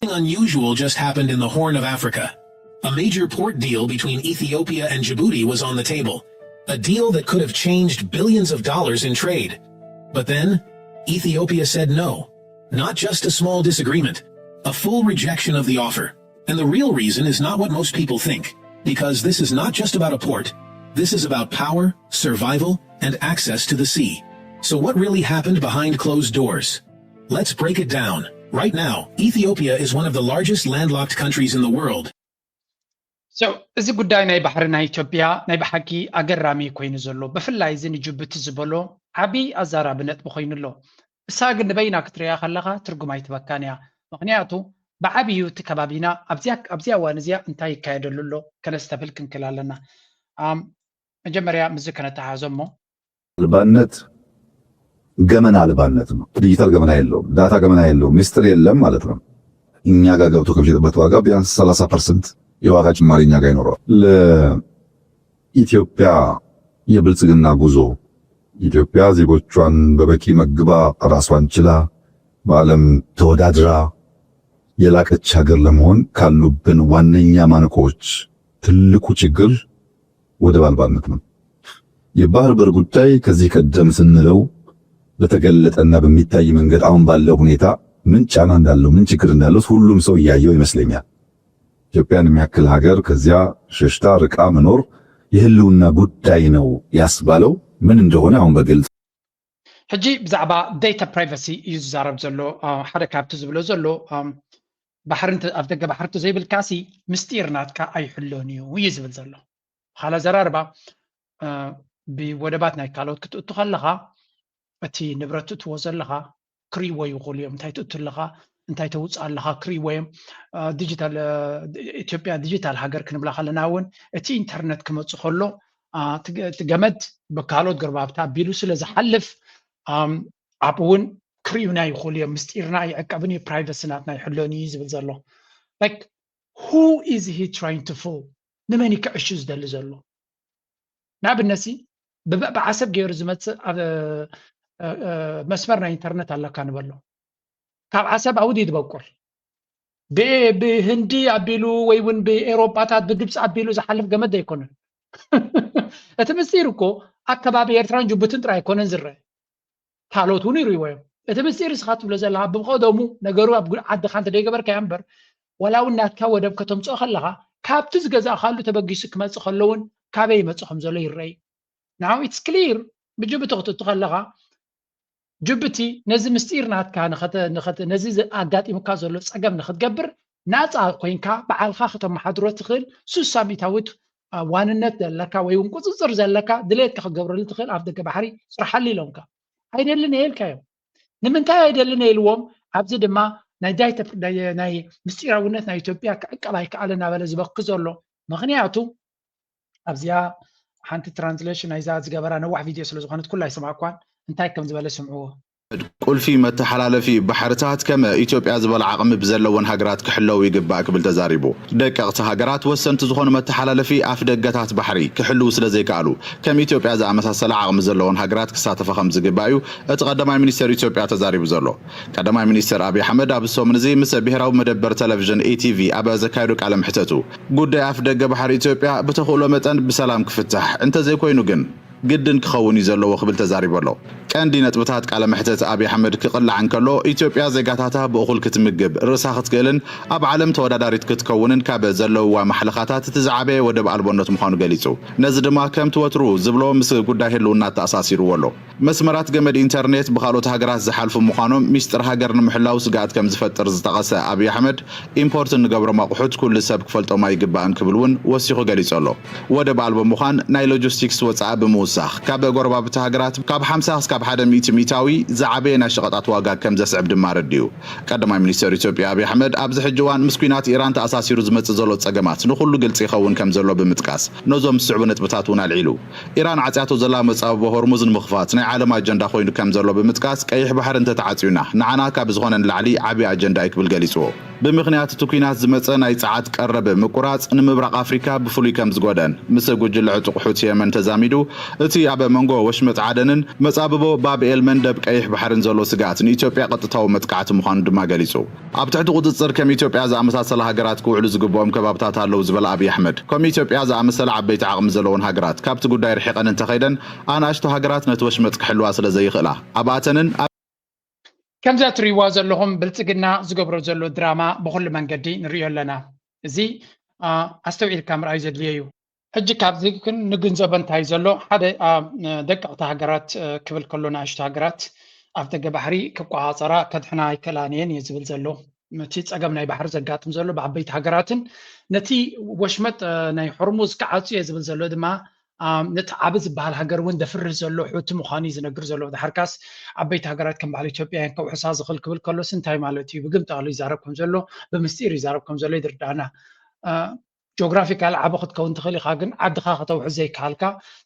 Unusual just happened in the Horn of Africa. A major port deal between Ethiopia and Djibouti was on the table, a deal that could have changed billions of dollars in trade. But then, Ethiopia said no. Not just a small disagreement, a full rejection of the offer. And the real reason is not what most people think, because this is not just about a port. This is about power, survival, and access to the sea. So, what really happened behind closed doors? Let's break it down. Right now, Ethiopia is one of the largest landlocked countries in the world. So እዚ ጉዳይ ናይ ባሕሪ ናይ ኢትዮጵያ ናይ ብሓቂ ኣገራሚ ኮይኑ ዘሎ፣ ብፍላይ እዚ ንጅቡቲ ዝበሎ ዓብዪ ኣዛራቢ ነጥቢ ኮይኑ ኣሎ። እሳ ግን ንበይና ክትሪኣ ከለኻ ትርጉም ኣይትበካን እያ። ምኽንያቱ ብዓብዩ እቲ ከባቢና ኣብዚያ ኣብዚ እዋን እዚኣ እንታይ ይካየደሉ ኣሎ ከነስተብል ክንክል ኣለና። ኣም፣ መጀመርያ ምስዚ ከነተሓዞ እሞ አልባነት ገመና አልባነት ነው። ዲጂታል ገመና የለውም፣ ዳታ ገመና የለውም፣ ሚስጥር የለም ማለት ነው። እኛ ጋር ገብቶ ከሚሸጥበት ዋጋ ቢያንስ ሰላሳ ፐርሰንት የዋጋ ጭማሪ እኛ ጋር ይኖረዋል። ለኢትዮጵያ የብልጽግና ጉዞ ኢትዮጵያ ዜጎቿን በበቂ መግባ ራሷን ችላ በዓለም ተወዳድራ የላቀች ሀገር ለመሆን ካሉብን ዋነኛ ማነቆዎች ትልቁ ችግር ወደብ አልባነት ነው። የባህር በር ጉዳይ ከዚህ ቀደም ስንለው በተገለጠና በሚታይ መንገድ አሁን ባለው ሁኔታ ምን ጫና እንዳለው ምን ችግር እንዳለው ሁሉም ሰው እያየው ይመስለኛል። ኢትዮጵያን የሚያክል ሀገር ከዚያ ሸሽታ ርቃ መኖር የህልውና ጉዳይ ነው ያስባለው ምን እንደሆነ አሁን በግልጽ ሕጂ ብዛዕባ data privacy እዩ ዝዛረብ ዘሎ። ሓደ ካብቲ ዝብሎ ዘሎ ባሕሪ ኣብ ደገ ባሕሪ ዘይብልካሲ ምስጢር ናትካ ኣይሕሎን እዩ እዩ ዝብል ዘሎ። ካለ ዘራርባ ብወደባት ናይ ካልኦት ክትእቱ ከለኻ እቲ ንብረት ትእትዎ ዘለኻ ክርእይዎ ይኽእሉ እዮም። እንታይ ትእቱ ኣለኻ፣ እንታይ ተውፅእ ኣለኻ ክርእይዎ እዮም። ዲጂታል ኢትዮጵያ ዲጂታል ሃገር ክንብላ ከለና እውን እቲ ኢንተርነት ክመፅእ ከሎ እቲ ገመድ ብካልኦት ገርባብታ ኣቢሉ ስለ ዝሓልፍ ኣብኡ እውን ክርእዩና ይኽእሉ እዮም። ምስጢርና ይዕቀብን እዩ፣ ፕራይቨሲ ናትና ይሕሎን እዩ ዝብል ዘሎ። Like, who is he trying to fool? ንመን እዩ ክዕሹ ዝደሊ ዘሎ? ንኣብነትሲ ብዓሰብ ገይሩ ዝመፅእ ኣብ መስመር ናይ ኢንተርነት ኣለካ ንበሎ። ካብ ዓሰብ ኣውዲ ትበቁል ብህንዲ ኣቢሉ ወይ እውን ብኤሮጳታት ብግብፂ ኣቢሉ ዝሓልፍ ገመድ ኣይኮነን። እቲ ምስጢር እኮ ኣብ ከባቢ ኤርትራን ጅቡትን ጥራይ ኣይኮነን ዝረአ፣ ካልኦት እውን ይርእይዎ እዮም። እቲ ምስጢር እስኻ ትብሎ ዘለኻ ብቀደሙ ነገሩ ኣብ ዓድኻ እንተደይገበርካዮ እምበር ዋላ እውን ናትካ ወደብ ከተምፅኦ ከለኻ ካብቲ ዝገዛእካሉ ተበጊሱ ክመፅእ ከሎ እውን ካበይ ይመፅእ ከም ዘሎ ይረኣይ። Now it's clear። ብጅቡቲ ክትእቱ ከለኻ ጅቡቲ ነዚ ምስጢር ናትካ ነዚ ኣጋጢሙካ ዘሎ ፀገም ንክትገብር ናፃ ኮይንካ ባዓልካ ከተመሓድሮ ትኽእል ሱሳ ሚታዊት ዋንነት ዘለካ ወይ እውን ቁፅፅር ዘለካ ድሌትካ ክትገብረሉ ትኽእል ኣብ ደገ ባሕሪ ስርሓሉ ኢሎምካ። ኣይደልን እየ ኢልካዮም። ንምንታይ ኣይደልን እየ ኢልዎም? ኣብዚ ድማ ናይ ምስጢራውነት ናይ ኢትዮጵያ ክዕቀብ ኣይከኣለ እናበለ ዝበኪ ዘሎ ምኽንያቱ ኣብዚኣ ሓንቲ ትራንስሌሽን ናይዛ ዝገበራ ነዋሕ ቪድዮ ስለ ዝኾነት ኩላ ኣይሰማዕኳን። እንታይ ከም ዝበለ ስምዕዎ። ቁልፊ መተሓላለፊ ባሕርታት ከም ኢትዮጵያ ዝበለ ዓቕሚ ብዘለወን ሃገራት ክሕለዉ ይግባእ ክብል ተዛሪቡ። ደቀቕቲ ሃገራት ወሰንቲ ዝኾኑ መተሓላለፊ ኣፍ ደገታት ባሕሪ ክሕልዉ ስለ ዘይከኣሉ ከም ኢትዮጵያ ዝኣመሳሰለ ዓቕሚ ዘለወን ሃገራት ክሳተፋ ከም ዝግባእ እዩ እቲ ቀዳማይ ሚኒስተር ኢትዮጵያ ተዛሪቡ ዘሎ። ቀዳማይ ሚኒስተር ኣብይ ኣሕመድ ኣብዚ ሰሙን እዚ ምስ ብሄራዊ መደበር ቴሌቪዥን ኢቲቪ ኣብ ዘካየዶ ቃለ መሕተቱ ጉዳይ ኣፍ ደገ ባሕሪ ኢትዮጵያ ብተኽእሎ መጠን ብሰላም ክፍታሕ እንተዘይኮይኑ ግን ግድን ክኸውን እዩ ዘለዎ ክብል ተዛሪቡ ኣሎ። ቀንዲ ነጥብታት ቃለ መሕተት ኣብይ ኣሕመድ ክቕላዕ እንከሎ ኢትዮጵያ ዜጋታታ ብእኹል ክትምግብ ርእሳ ክትክእልን ኣብ ዓለም ተወዳዳሪት ክትከውንን ካብ ዘለውዋ ማሕለኻታት እቲ ዝዓበየ ወደብ ኣልቦነት ምዃኑ ገሊጹ። ነዚ ድማ ከምቲ ወትሩ ዝብሎ ምስ ጉዳይ ህልውና ተኣሳሲርዎ ኣሎ። መስመራት ገመድ ኢንተርኔት ብኻልኦት ሃገራት ዝሓልፉ ምዃኖም ሚስጥር ሃገር ንምሕላው ስግኣት ከም ዝፈጥር ዝጠቐሰ ኣብይ ኣሕመድ ኢምፖርት እንገብሮም ኣቑሑት ኩሉ ሰብ ክፈልጦም ኣይግባእን ክብል እውን ወሲኹ ገሊጹ ኣሎ። ወደብ ኣልቦ ምዃን ናይ ሎጂስቲክስ ወጻኢ ብምውሳኽ ካብ ጎረባብቲ ሃገራት ካብ ሓምሳ ክሳብ ሓደ ሚእቲ ሚእታዊ ዝዓበየ ናይ ሸቐጣት ዋጋ ከም ዘስዕብ ድማ ኣረዲኡ። ቀዳማይ ሚኒስተር ኢትዮጵያ ኣብይ ኣሕመድ ኣብዚ ሕጂ እዋን ምስ ኲናት ኢራን ተኣሳሲሩ ዝመጽእ ዘሎ ጸገማት ንኹሉ ግልጺ ይኸውን ከም ዘሎ ብምጥቃስ ነዞም ዝስዕቡ ነጥብታት እውን ኣልዒሉ። ኢራን ዓጽያቶ ዘላ መጻብቦ ሆርሙዝ ንምኽፋት ናይ ዓለም ኣጀንዳ ኮይኑ ከም ዘሎ ብምጥቃስ ቀይሕ ባሕሪ እንተተዓጽዩና ንዓና ካብ ዝኾነ ንላዕሊ ዓቢ ኣጀንዳ እዩ ክብል ገሊጽዎ። ብምኽንያት እቲ ኲናት ዝመጸ ናይ ጸዓት ቀረብ ምቁራጽ ንምብራቕ ኣፍሪካ ብፍሉይ ከም ዝጎደን፣ ምስ ጉጅለ ዕጡቕ ሑቲ የመን ተዛሚዱ፣ እቲ ኣብ መንጎ ወሽመጥ ዓደንን መጻብቦ ባብ ኤል መንደብ ቀይሕ ባሕርን ዘሎ ስግኣት ንኢትዮጵያ ቀጥታዊ መጥቃዕቲ ምዃኑ ድማ ገሊጹ። ኣብ ትሕቲ ቁጽጽር ከም ኢትዮጵያ ዝኣመሳሰላ ሃገራት ክውዕሉ ዝግብኦም ከባብታት ኣለዉ ዝበለ ኣብይ ኣሕመድ፣ ከም ኢትዮጵያ ዝኣመሰላ ዓበይቲ ዓቕሚ ዘለወን ሃገራት ካብቲ ጉዳይ ርሒቐን እንተኸይደን፣ ኣናእሽቱ ሃገራት ነቲ ወሽመጥ ክሕልዋ ስለ ዘይኽእላ፣ ኣብኣተንን ኣብ ከምዛ ትሪእዋ ዘለኹም ብልጽግና ዝገብሮ ዘሎ ድራማ ብኹሉ መንገዲ ንርእዮ ኣለና። እዚ ኣስተውዒልካ ምርኣይ ዘድልዮ እዩ። ሕጂ ካብዚ ግን ንግንዘቦ እንታይ ዘሎ፣ ሓደ ደቀቕቲ ሃገራት ክብል ከሎ ንኣሽቱ ሃገራት ኣፍ ደገ ባሕሪ ክቆጻጸራ ከድሕና ኣይከላን እየን እየ ዝብል ዘሎ። እቲ ጸገም ናይ ባሕሪ ዘጋጥም ዘሎ ብዓበይቲ ሃገራትን ነቲ ወሽመጥ ናይ ሆርሙዝ ክዓጹ እየ ዝብል ዘሎ ድማ ነቲ ዓቢ ዝበሃል ሃገር እውን ደፍርህ ዘሎ ሑቲ ምዃኑ እዩ ዝነግር ዘሎ። ድሓርካስ ዓበይቲ ሃገራት ከም በዓል ኢትዮጵያ እየን ከውሕሳ ዝኽእል ክብል ከሎስ እንታይ ማለት እዩ? ብግምጣሉ ይዛረብ ከም ዘሎ፣ ብምስጢር ይዛረብ ከም ዘሎ ይድርዳና። ጆግራፊካል ዓቢ ክትከውን ትኽእል ኢኻ፣ ግን ዓድኻ ከተውሕስ ዘይከኣልካ፣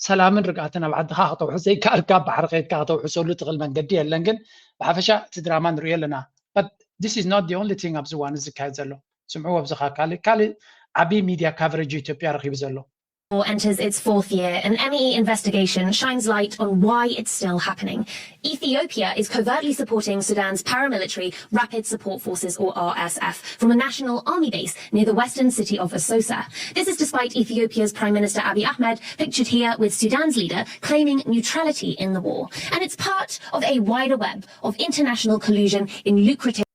ሰላምን ርግኣትን ኣብ ዓድኻ ከተውሕስ ዘይከኣልካ፣ ባሕሪ ከይድካ ከተውሕሰሉ ትኽእል መንገዲ የለን። ግን ብሓፈሻ እቲ ድራማ ንሪኦ ኣለና። But this is not the only thing ኣብዚ እዋን እዚ ዝካየድ ዘሎ። ስምዕዎ፣ ኣብዚ ኸዓ ካልእ ካልእ ዓቢ ሚድያ ካቨሬጅ ኢትዮጵያ ረኺቡ ዘሎ። War enters its fourth year, and M E E investigation shines light on why it's still happening. Ethiopia is covertly supporting Sudan's paramilitary Rapid Support Forces, or R S F, from a national army base near the western city of Asosa. This is despite Ethiopia's Prime Minister Abiy Ahmed, pictured here with Sudan's leader, claiming neutrality in the war. And it's part of a wider web of international collusion in lucrative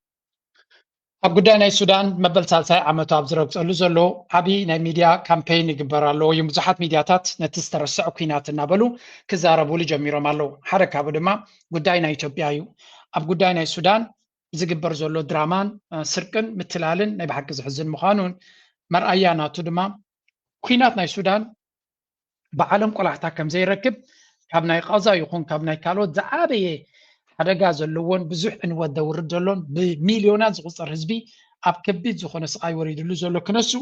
ኣብ ጉዳይ ናይ ሱዳን መበል ሳልሳይ ዓመቱ ኣብ ዝረግጸሉ ዘሎ ዓቢ ናይ ሚድያ ካምፔይን ይግበር ኣሎ እዩ። ብዙሓት ሚድያታት ነቲ ዝተረስዐ ኲናት እናበሉ ክዛረቡሉ ጀሚሮም ኣለዉ። ሓደ ካብኡ ድማ ጉዳይ ናይ ኢትዮጵያ እዩ። ኣብ ጉዳይ ናይ ሱዳን ዝግበር ዘሎ ድራማን ስርቅን ምትላልን ናይ ብሓቂ ዝሕዝን ምዃኑን መርኣያ ናቱ ድማ ኲናት ናይ ሱዳን ብዓለም ቆላሕታ ከም ዘይረክብ ካብ ናይ ቓዛ ይኹን ካብ ናይ ካልኦት ዝዓበየ ሓደጋ ዘለዎን ብዙሕ ዕንወት ዘውርድ ዘሎን ብሚልዮናት ዝቑጸር ህዝቢ ኣብ ከቢድ ዝኾነ ስቓይ ወሪድሉ ዘሎ ክነሱ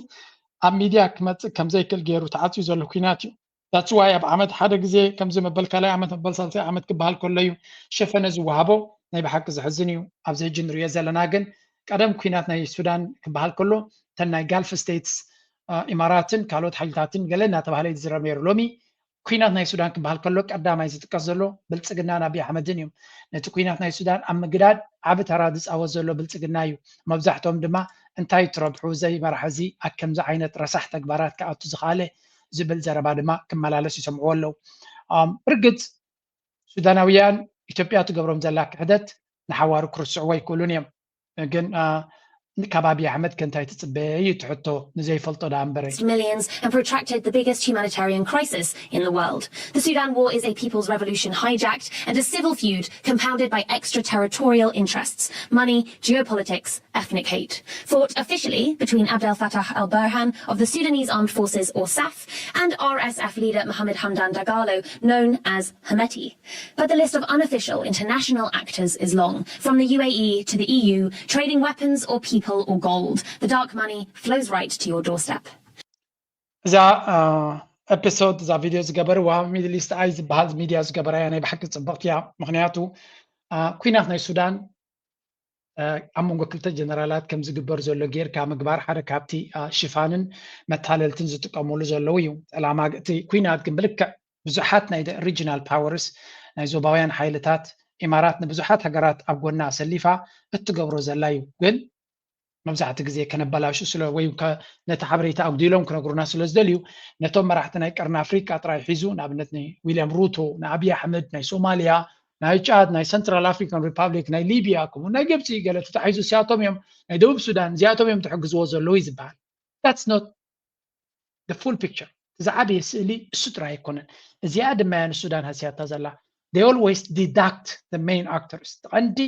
ኣብ ሚድያ ክመጽእ ከም ዘይክእል ገይሩ ተዓጽዩ ዘሎ ኲናት እዩ። That's why ኣብ ዓመት ሓደ ግዜ ከምዚ መበል ካልኣይ ዓመት መበል ሳልሳይ ዓመት ክበሃል ከሎ እዩ ሸፈነ ዝወሃቦ። ናይ ብሓቂ ዘሕዝን እዩ። ኣብዚ ሕጂ ንሪኦ ዘለና ግን ቀደም ኲናት ናይ ሱዳን ክበሃል ከሎ እተን ናይ ጋልፍ ስቴትስ ኢማራትን ካልኦት ሓይልታትን ገለ እናተባህለ እዩ ዝዝረብ ነይሩ። ሎሚ ኲናት ናይ ሱዳን ክበሃል ከሎ ቀዳማይ ዝጥቀስ ዘሎ ብልፅግናን ኣብይ ኣሕመድን እዮም። ነቲ ኲናት ናይ ሱዳን ኣብ ምግዳድ ዓቢ ተራ ዝፃወት ዘሎ ብልፅግና እዩ። መብዛሕትኦም ድማ እንታይ ትረብሑ እዚ መራሒ እዚ ኣብ ከምዚ ዓይነት ረሳሕ ተግባራት ክኣቱ ዝኸኣለ ዝብል ዘረባ ድማ ክመላለስ ይሰምዕዎ ኣለዉ። ብርግፅ ሱዳናውያን ኢትዮጵያ ትገብሮም ዘላ ክሕደት ንሓዋሩ ክርስዕዎ ኣይክእሉን እዮም። ግን ካብ ኣብይ ኣሕመድ ከ እንታይ ትፅበ እዩ እቲ ሕቶ ንዘይፈልጦ ደኣ እምበረይ። Millions and protracted the biggest humanitarian crisis in the world. The Sudan war is a people's revolution hijacked and a civil feud compounded by extraterritorial interests, money, geopolitics, ethnic hate. Fought officially between Abdel Fattah al-Burhan of the Sudanese Armed Forces, or SAF, and R S F leader Mohamed Hamdan Dagalo, known as Hemeti. But the list of unofficial international actors is long, from the U A E to the E U, trading weapons or people or gold. The dark money flows right to your doorstep. እዛ ኤፒሶድ እዛ ቪድዮ ዝገበርዋ ሚድል ኢስት ኣይ ዝበሃል ሚድያ ዝገበራያ ናይ ብሓቂ ፅብቕቲ እያ። ምክንያቱ ኩናት ናይ ሱዳን ኣብ መንጎ ክልተ ጀነራላት ከም ዝግበር ዘሎ ጌርካ ምግባር ሓደ ካብቲ ሽፋንን መታለልትን ዝጥቀሙሉ ዘለዉ እዩ። ዕላማ እቲ ኩናት ግን ብልክዕ ብዙሓት ናይ ሪጂናል ፓወርስ ናይ ዞባውያን ሓይልታት ኢማራት ንብዙሓት ሃገራት ኣብ ጎና ኣሰሊፋ እትገብሮ ዘላ እዩ። ግን መብዛሕቲ ግዜ ከነበላሹ ስለ ወይ ነቲ ሓበሬታ ኣጉዲሎም ክነግሩና ስለ ዝደልዩ ነቶም መራሕቲ ናይ ቀርኒ ኣፍሪቃ ጥራይ ሒዙ ንኣብነት ንዊልያም ሩቶ ንኣብይ ኣሕመድ ናይ ሶማልያ ናይ ጫድ ናይ ሰንትራል ኣፍሪካን ሪፓብሊክ ናይ ሊብያ ከምኡ ናይ ግብፂ ገለ ተታሒዙ እዚኣቶም እዮም ናይ ደቡብ ሱዳን እዚኣቶም እዮም ትሕግዝዎ ዘለዉ እዩ ዝበሃል። That's not the full picture። ዝዓበየ ስእሊ እሱ ጥራይ ኣይኮነን። እዚኣ ድማ እያ ንሱዳን ሃስያታ ዘላ። They always deduct the main actors። ቀንዲ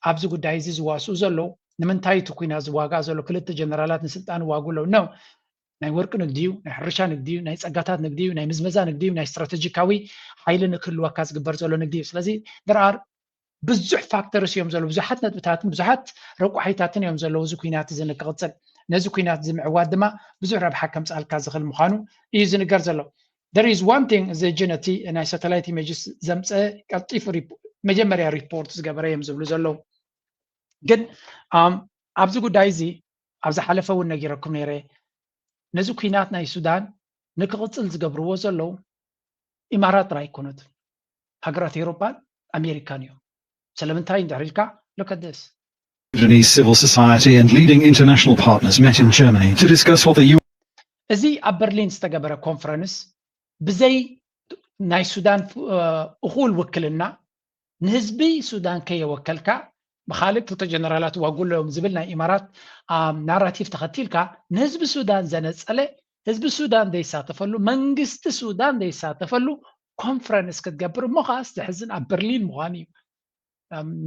ኣብዚ ጉዳይ እዚ ዝዋስኡ ዘለዉ ንምንታይ እቲ ኩናት ዝዋጋእ ዘሎ ክልተ ጀነራላት ንስልጣን ይዋግኡ ኣለዉ ነው ናይ ወርቂ ንግዲ እዩ፣ ናይ ሕርሻ ንግዲ እዩ፣ ናይ ጸጋታት ንግዲ እዩ፣ ናይ ምዝመዛ ንግዲ እዩ፣ ናይ ስትራተጂካዊ ሓይሊ ንክህልወካ ዝግበር ዘሎ ንግዲ እዩ። ስለዚ there are ብዙሕ ፋክተርስ እዮም ዘለዉ፣ ብዙሓት ነጥብታትን ብዙሓት ረቋሒታትን እዮም ዘለዉ እዚ ኩናት እዚ ንክቕጽል። ነዚ ኩናት እዚ ምዕዋት ድማ ብዙሕ ረብሓ ከምጽኣልካ ዝኽእል ምዃኑ እዩ ዝንገር ዘሎ። There is one thing እዚ ሕጂ ነቲ ናይ ሳተላይት ኢሜጅስ ዘምጸ ቀልጢፉ መጀመርያ ሪፖርት ዝገበረ እዮም ዝብሉ ዘለዉ። ግን ኣብዚ ጉዳይ እዚ ኣብ ዝሓለፈ እውን ነጊረኩም ነይረ። ነዚ ኩናት ናይ ሱዳን ንክቕፅል ዝገብርዎ ዘለዉ ኢማራት ጥራይ ኣይኮነትን፣ ሃገራት ኤውሮጳን ኣሜሪካን እዮም። ስለምንታይ እንድሕር ኢልካ፣ look at this. Sudanese civil society and leading international partners met in Germany to discuss what the U እዚ ኣብ በርሊን ዝተገበረ ኮንፈረንስ ብዘይ ናይ ሱዳን እኹል ውክልና ንህዝቢ ሱዳን ከየወከልካ ብካልእ ክልተ ጀነራላት ዋጉሎም ዝብል ናይ ኢማራት ናራቲቭ ተኸቲልካ ንህዝቢ ሱዳን ዘነጸለ ህዝቢ ሱዳን ዘይሳተፈሉ መንግስቲ ሱዳን ዘይሳተፈሉ ኮንፈረንስ ክትገብር እሞ ከዓስ ዘሕዝን ኣብ በርሊን ምዃኑ እዩ።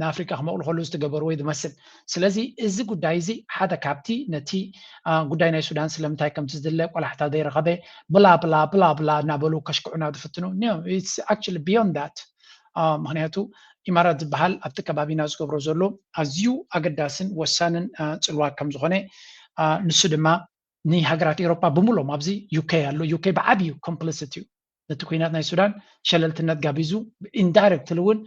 ንኣፍሪቃ ክመቕሉ ከለዉ ዝተገበርዎ እዩ ዝመስል። ስለዚ እዚ ጉዳይ እዚ ሓደ ካብቲ ነቲ ጉዳይ ናይ ሱዳን ስለምንታይ ከምቲ ዝድለ ቆላሕታ ዘይረኸበ ብላ ብላ ብላ ብላ እናበሉ ከሽክዑና ዝፍትኑ actually beyond that። ምክንያቱ ኢማራት ዝበሃል ኣብቲ ከባቢና ዝገብሮ ዘሎ ኣዝዩ ኣገዳስን ወሳንን ፅልዋ ከም ዝኾነ ንሱ ድማ ንሃገራት ኤውሮፓ ብምሎም ኣብዚ ዩኬ ኣሎ። ዩኬ ብዓብዩ ኮምፕሊሲት እዩ። ነቲ ኩናት ናይ ሱዳን ሸለልትነት ጋቢዙ ኢንዳይረክትሊ እውን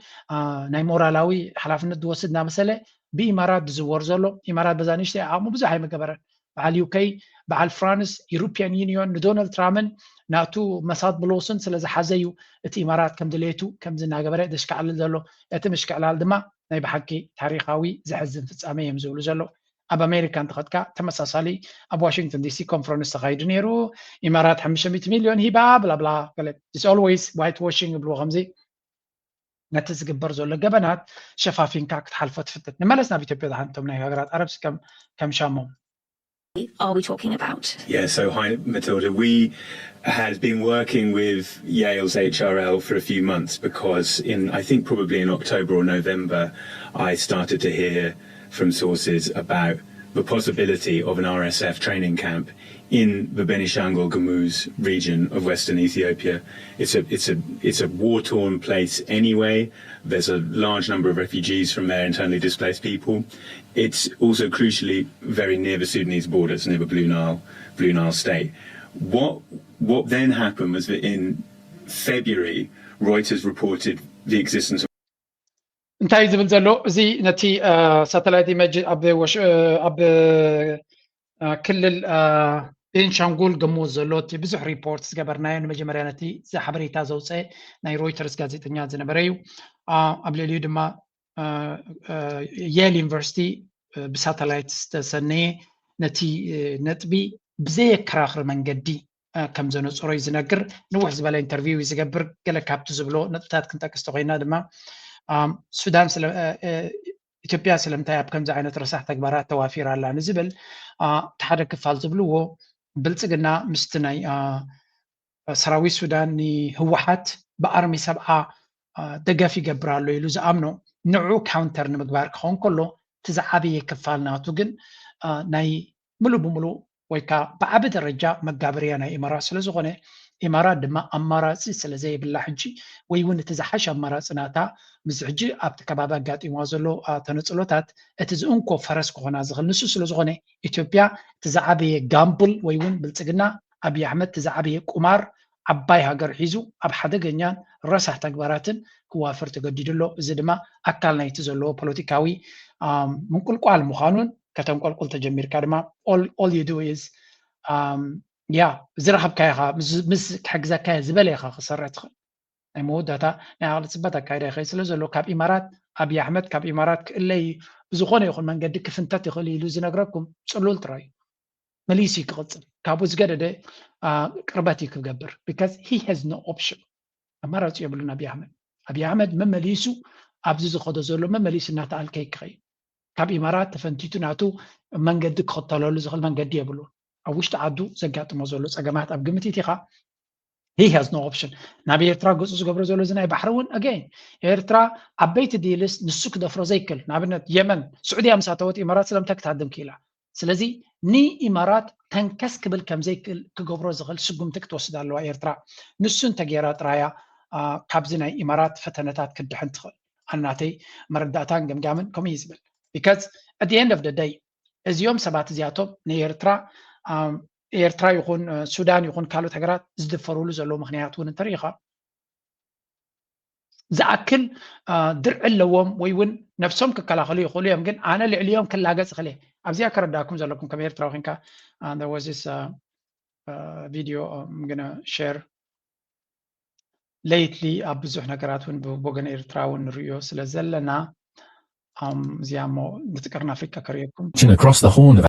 ናይ ሞራላዊ ሓላፍነት ዝወስድ እናመሰለ ብኢማራት ዝዝወር ዘሎ። ኢማራት በዛ ንእሽተይ ዓቕሙ ብዙሕ ኣይመገበረን። በዓል ዩኬ፣ በዓል ፍራንስ፣ ዩሮፒያን ዩኒዮን ንዶናልድ ትራምፕን ናቱ መሳት ብሎስን ስለ ዝሓዘ እዩ እቲ ኢማራት ከም ድሌቱ ከምዚ እናገበረ ዘሽካዕልል ዘሎ። እቲ ምሽክዕላል ድማ ናይ ብሓቂ ታሪኻዊ ዘሕዝን ፍጻሜ እዮም ዝብሉ ዘለዉ። ኣብ ኣሜሪካ እንተኸድካ ተመሳሳሊ ኣብ ዋሽንግተን ዲሲ ኮንፈረንስ ተኻይዱ ነይሩ። ኢማራት ሓሙሽተ ሚእቲ ሚልዮን ሂባ ብላብላ ገለ it's always white washing ይብልዎ ከምዚ ነቲ ዝግበር ዘሎ ገበናት ሸፋፊንካ ክትሓልፎ ትፍትት። ንመለስ ናብ ኢትዮጵያ ዝሓንቶም ናይ ሃገራት ዓረብ ከም ሻሞም are we talking about? Yeah, so hi, Matilda. We had been working with Yale's H R L for a few months because in, I think, probably in October or November, I started to hear from sources about the possibility of an R S F training camp in the Benishangul Gumuz region of western Ethiopia. It's a, it's a, it's a war-torn place anyway. There's a large number of refugees from there, internally displaced people. It's also crucially very near the Sudanese borders, near the Blue Nile, Blue Nile state. What, what then happened was that in February, Reuters reported the existence of እንታይ ዝብል ዘሎ እዚ ነቲ ሳተላይት ኢመጅ ኣብ ወሽ- ኣብ ክልል ቤንሻንጉል ግሙዝ ዘሎ እቲ ብዙሕ ሪፖርት ዝገበርናዮ ንመጀመርያ ነቲ ሓበሬታ ዘውፀ ናይ ሮይተርስ ጋዜጠኛ ዝነበረ እዩ። ኣብ ልዕሊኡ ድማ የል ዩኒቨርሲቲ ብሳተላይት ዝተሰነየ ነቲ ነጥቢ ብዘየከራኽር መንገዲ ከም ዘነፅሮ እዩ ዝነግር። ንውሕ ዝበለ ኢንተርቪው እዩ ዝገብር። ገለ ካብቲ ዝብሎ ነጥብታት ክንጠቅስ ተኮይና ድማ ሱዳን ኢትዮጵያ ስለምንታይ ኣብ ከምዚ ዓይነት ረሳሕ ተግባራት ተዋፊራ ኣላ ንዝብል እቲ ሓደ ክፋል ዝብልዎ ብልፅግና ምስቲ ናይ ሰራዊት ሱዳን ንህወሓት ብኣርሚ ሰብዓ ደገፍ ይገብር ኣሎ ኢሉ ዝኣምኖ ንዑ ካውንተር ንምግባር ክኸውን ከሎ እቲ ዝዓበየ ክፋል ናቱ ግን ናይ ምሉእ ብምሉእ ወይ ከዓ ብዓቢ ደረጃ መጋበርያ ናይ ኢማራት ስለ ዝኾነ ኢማራት ድማ ኣማራፂ ስለ ዘየብላ ሕጂ ወይ እውን እቲ ዝሓሸ ኣማራፂ ናታ ምስ ሕጂ ኣብቲ ከባቢ ኣጋጢምዋ ዘሎ ተነፅሎታት እቲ ዝእንኮ ፈረስ ክኾና ዝኽእል ንሱ ስለ ዝኾነ ኢትዮጵያ እቲ ዝዓበየ ጋምብል ወይ እውን ብልፅግና ኣብይ ኣሕመድ እቲ ዝዓበየ ቁማር ዓባይ ሃገር ሒዙ ኣብ ሓደገኛን ረሳሕ ተግባራትን ክዋፈር ተገዲዱ ኣሎ። እዚ ድማ ኣካል ናይቲ ዘለዎ ፖለቲካዊ ምንቁልቋል ምዃኑን ከተንቆልቁል ተጀሚርካ ድማ all you do is ያ ዝረኸብካዮ ኢኻ ምስ ክሕግዘካ እየ ዝበለ ኢኻ ክሰርሕ ትኽእል። ናይ መወዳእታ ናይ ዓቕሊ ፅበት ኣካይዳ ይኸይድ ስለ ዘሎ ካብ ኢማራት ኣብይ ኣሕመድ ካብ ኢማራት ክእለይ ብዝኾነ ይኹን መንገዲ ክፍንተት ይኽእል ኢሉ ዝነግረኩም ፅሉል ጥራይ እዩ። መሊሱ እዩ ክቕፅል ካብኡ ዝገደደ ቅርበት እዩ ክገብር because he has no option ኣማራፂ የብሉን ኣብይ ኣሕመድ። ኣብይ ኣሕመድ መመሊሱ ኣብዚ ዝኸዶ ዘሎ መመሊሱ እናተኣልከ ይክኸይ ካብ ኢማራት ተፈንቲቱ ናቱ መንገዲ ክኽተለሉ ዝኽእል መንገዲ የብሉን። ኣብ ውሽጢ ዓዱ ዘጋጥሞ ዘሎ ፀገማት ኣብ ግምት ኢኻ he has no option ናብ ኤርትራ ገፁ ዝገብሮ ዘሎ እዚ ናይ ባሕሪ እውን again ኤርትራ ዓበይቲ ዲልስ ንሱ ክደፍሮ ዘይክል ንኣብነት የመን ስዑድያ ምስ ኣተወት ኢማራት ስለምንታይ ክትሃድም ክኢላ ስለዚ ንኢማራት ተንከስ ክብል ከምዘይክእል ክገብሮ ዝኽእል ስጉምቲ ክትወስድ ኣለዋ ኤርትራ ንሱ እንተገይራ ጥራያ ካብዚ ናይ ኢማራት ፈተነታት ክትድሕን ትኽእል ኣናተይ መረዳእታን ገምጋምን ከምኡ እዩ ዝብል because at the end of the day እዚኦም ሰባት እዚኣቶም ንኤርትራ ኤርትራ ይኹን ሱዳን ይኹን ካልኦት ሃገራት ዝድፈሩሉ ዘለዉ ምክንያት እውን እንተሪኢኻ ዝኣክል ድርዒ ኣለዎም ወይ እውን ነብሶም ክከላኸሉ ይኽእሉ እዮም ግን ኣነ ልዕሊኦም ክላገፅ እኽእል እየ ኣብዚኣ ከረዳእኩም ዘለኩም ከም ኤርትራዊ ኮንካ። And there was this uh, uh, video I'm gonna share lately ኣብ ብዙሕ ነገራት እውን ብወገን ኤርትራ እውን ንርእዮ ስለ ዘለና እዚኣ እሞ ነቲ ቀርኒ ኣፍሪቃ ከርእየኩም። Across the horn of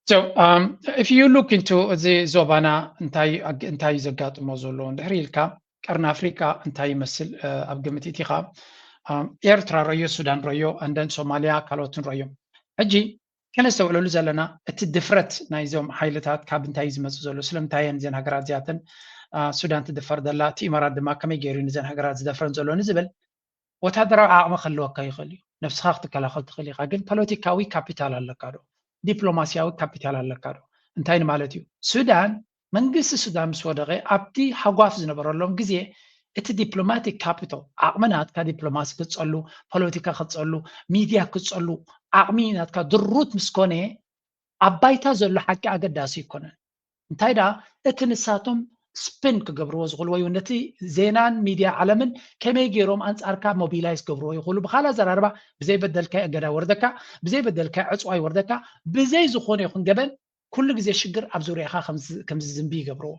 So um, if you look into እዚ ዞባና እንታይ እዩ ዘጋጥሞ ዘሎ እንድሕር ኢልካ ቀርኒ ኣፍሪቃ እንታይ ይመስል ኣብ ግምት እቲኻ ኤርትራ ረዮ፣ ሱዳን ረዮ፣ and then ሶማልያ ካልኦትን ረዮም። ሕጂ ከነስተውዕለሉ ዘለና እቲ ድፍረት ናይዞም ሓይልታት ካብ እንታይ እዩ ዝመፅእ ዘሎ? ስለምንታይ እየን እዘን ሃገራት እዚኣተን ሱዳን ትድፈር ዘላ? እቲ ኢማራት ድማ ከመይ ገይሩ እዩ ንዘን ሃገራት ዝደፍረን ዘሎ ንዝብል ወታደራዊ ዓቕሚ ክህልወካ ይኽእል እዩ፣ ነብስኻ ክትከላኸል ትኽእል ኢኻ። ግን ፖለቲካዊ ካፒታል ኣለካ ዶ? ዲፕሎማሲያዊ ካፒታል ኣለካ ዶ? እንታይ ንማለት እዩ? ሱዳን መንግስቲ ሱዳን ምስ ወደቐ ኣብቲ ሃጓፍ ዝነበረሎም ግዜ እቲ ዲፕሎማቲክ ካፒታል ዓቕሚ ናትካ ዲፕሎማሲ ክትፀሉ፣ ፖለቲካ ክትፀሉ፣ ሚድያ ክትፀሉ ዓቕሚ ናትካ ድሩት ምስ ኮነ ኣብ ባይታ ዘሎ ሓቂ ኣገዳሲ ኣይኮነን። እንታይ ደኣ እቲ ንሳቶም ስፒን ክገብርዎ ዝኽእሉ ወይ ነቲ ዜናን ሚድያ ዓለምን ከመይ ገይሮም ኣንጻርካ ሞቢላይዝ ክገብርዎ ይኽእሉ። ብኻልእ ኣዘራርባ ብዘይ በደልካ እገዳ ይወርደካ፣ ብዘይ በደልካ ዕጽዋ ይወርደካ፣ ብዘይ ዝኾነ ይኹን ገበን ኩሉ ግዜ ሽግር ኣብ ዙርያኻ ከም ዝዝንቢ ይገብርዎ።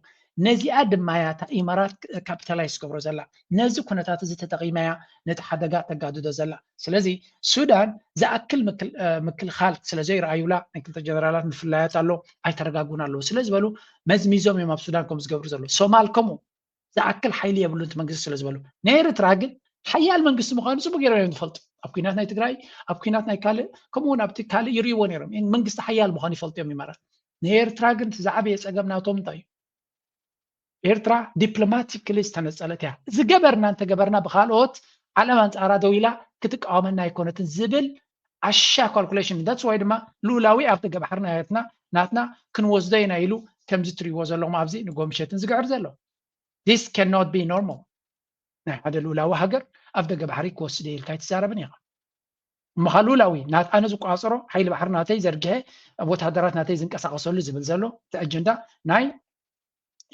ነዚኣ ድማ እያ እታ ኢማራት ካፒታላይዝ ትገብሮ ዘላ። ነዚ ኩነታት እዚ ተጠቒማ እያ ነቲ ሓደጋ ተጋድዶ ዘላ። ስለዚ ሱዳን ዝኣክል ምክልኻል ስለ ዘይረኣዩላ ናይ ክልተ ጀነራላት ምፍላያት ኣሎ ኣይተረጋጉን ኣለዉ ስለ ዝበሉ መዝሚዞም እዮም ኣብ ሱዳን ከም ዝገብሩ ዘለዉ። ሶማል ከምኡ ዝኣክል ሓይሊ የብሉን እቲ መንግስቲ ስለ ዝበሉ። ናይ ኤርትራ ግን ሓያል መንግስቲ ምዃኑ ፅቡቅ ገይሮም እዮም ዝፈልጡ። ኣብ ኩናት ናይ ትግራይ ኣብ ኩናት ናይ ካልእ ከምኡ እውን ኣብቲ ካልእ ይርእይዎ ነይሮም። መንግስቲ ሓያል ምዃኑ ይፈልጡ እዮም ኢማራት። ናይ ኤርትራ ግን እቲ ዝዓበየ ፀገም ናቶም እንታይ እዩ? ኤርትራ ዲፕሎማቲክሊ ዝተነፀለት እያ። ዝገበርና እንተገበርና ብካልኦት ዓለም ኣንፃራ ደው ኢላ ክትቃወመና ኣይኮነትን ዝብል ኣሻ ካልኩሌሽን። That's why ድማ ልኡላዊ ኣብ ደገ ባሕሪ ናትና ናትና ክንወስዶ ኢና ኢሉ ከምዚ ትሪእዎ ዘለኹም ኣብዚ ንጎምሸትን ዝግዕር ዘሎ። This cannot be normal። ናይ ሓደ ልኡላዊ ሃገር ኣብ ደገ ባሕሪ ክወስደ ኢልካ ኣይትዛረብን ኢኻ። እሞ ኸኣ ልኡላዊ ናት ኣነ ዝቆፃፀሮ ሓይሊ ባሕሪ ናተይ ዘርጊሐ ወታደራት ናተይ ዝንቀሳቀሰሉ ዝብል ዘሎ እቲ ኣጀንዳ ናይ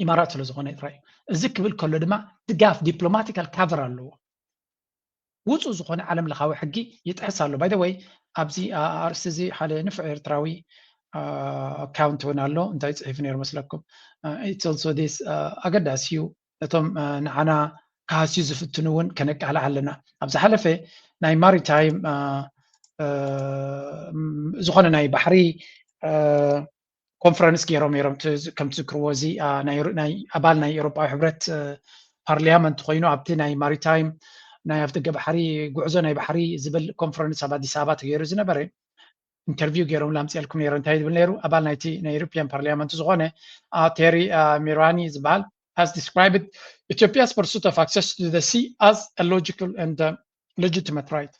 ኢማራት ስለ ዝኾነ ጥራይ እዩ። እዚ ክብል ከሎ ድማ ድጋፍ ዲፕሎማቲካል ካቨር ኣለዎ። ውፁእ ዝኾነ ዓለም ለኻዊ ሕጊ ይጥሕስ ኣሎ። By the way ኣብዚ ኣርእስቲ እዚ ሓደ ንፉዕ ኤርትራዊ ኣካውንት እውን ኣሎ። እንታይ ፅሒፉ ነይሩ መስለኩም? It's also this ኣገዳሲ እዩ። ነቶም ንዓና ክሃስዩ ዝፍትኑ እውን ከነቃልዕ ኣለና። ኣብ ዝሓለፈ ናይ ማሪታይም ዝኾነ ናይ ባሕሪ ኮንፈረንስ ገይሮም ነይሮም። ከምቲ ዝክርዎ እዚ ኣባል ናይ ኤውሮጳዊ ሕብረት ፓርሊያመንት ኮይኑ ኣብቲ ናይ ማሪታይም ናይ ኣፍደገ ባሕሪ ጉዕዞ ናይ ባሕሪ ዝብል ኮንፈረንስ ኣብ ኣዲስ ኣበባ ተገይሩ ዝነበረ ኢንተርቪው ገይሮም ላምፅኤልኩም ነይረ። እንታይ ዝብል ነይሩ? ኣባል ናይቲ ናይ ኤሮፒያን ፓርሊያመንት ዝኾነ ቴሪ ሚራኒ ዝበሃል has described Ethiopia's pursuit of access to the sea as a logical and legitimate right.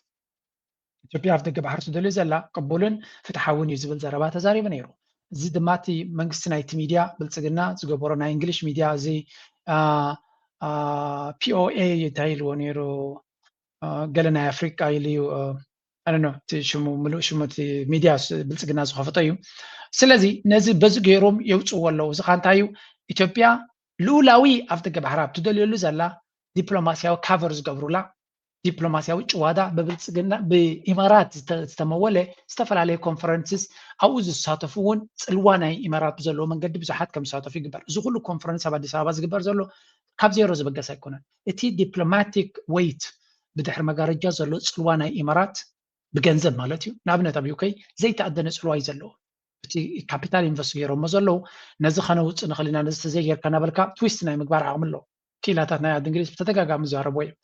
ኢትዮጵያ ኣብ ደገ ባሕሪ ትደልዮ ዘላ ቅቡልን ፍትሓውን እዩ ዝብል ዘረባ ተዛሪቡ ነይሩ። እዚ ድማ እቲ መንግስቲ ናይቲ ሚድያ ብልፅግና ዝገበሮ ናይ እንግሊሽ ሚድያ እዚ ፒኦኤ እንታይ ኢልዎ ነይሩ? ገለ ናይ ኣፍሪቃ ኢሉ እዩ። ኣነ እቲ ሽሙ ምሉእ ሽሙ እቲ ሚድያ ብልፅግና ዝኸፈቶ እዩ። ስለዚ ነዚ በዚ ገይሮም የውፅዎ ኣለዉ። እዚ ካ እንታይ እዩ? ኢትዮጵያ ልኡላዊ ኣብ ደገ ባሕሪ ኣብ ትደልየሉ ዘላ ዲፕሎማሲያዊ ካቨር ዝገብሩላ ዲፕሎማሲያዊ ጭዋዳ ብብልፅግና ብኢማራት ዝተመወለ ዝተፈላለየ ኮንፈረንስስ ኣብኡ ዝሳተፉ እውን ፅልዋ ናይ ኢማራት ብዘለዎ መንገዲ ብዙሓት ከም ዝሳተፉ ይግበር። እዚ ኩሉ ኮንፈረንስ ኣብ ኣዲስ ኣበባ ዝግበር ዘሎ ካብ ዜሮ ዝበገስ ኣይኮነን። እቲ ዲፕሎማቲክ ወይት ብድሕሪ መጋረጃ ዘሎ ፅልዋ ናይ ኢማራት ብገንዘብ ማለት እዩ። ንኣብነት ኣብ ዩከይ ዘይተኣደነ ፅልዋ እዩ ዘለዎ። እቲ ካፒታል ኢንቨስት ገይሮሞ ዘለዉ ነዚ ከነውፅእ ንኽእል ኢና፣ ነዚ ተዘይጌርካ እናበልካ ትዊስት ናይ ምግባር ዓቕሚ ኣለዎ። ክኢላታት ናይ ዓዲ እንግሊዝ ብተደጋጋሚ ዝዛረብዎ እዮም።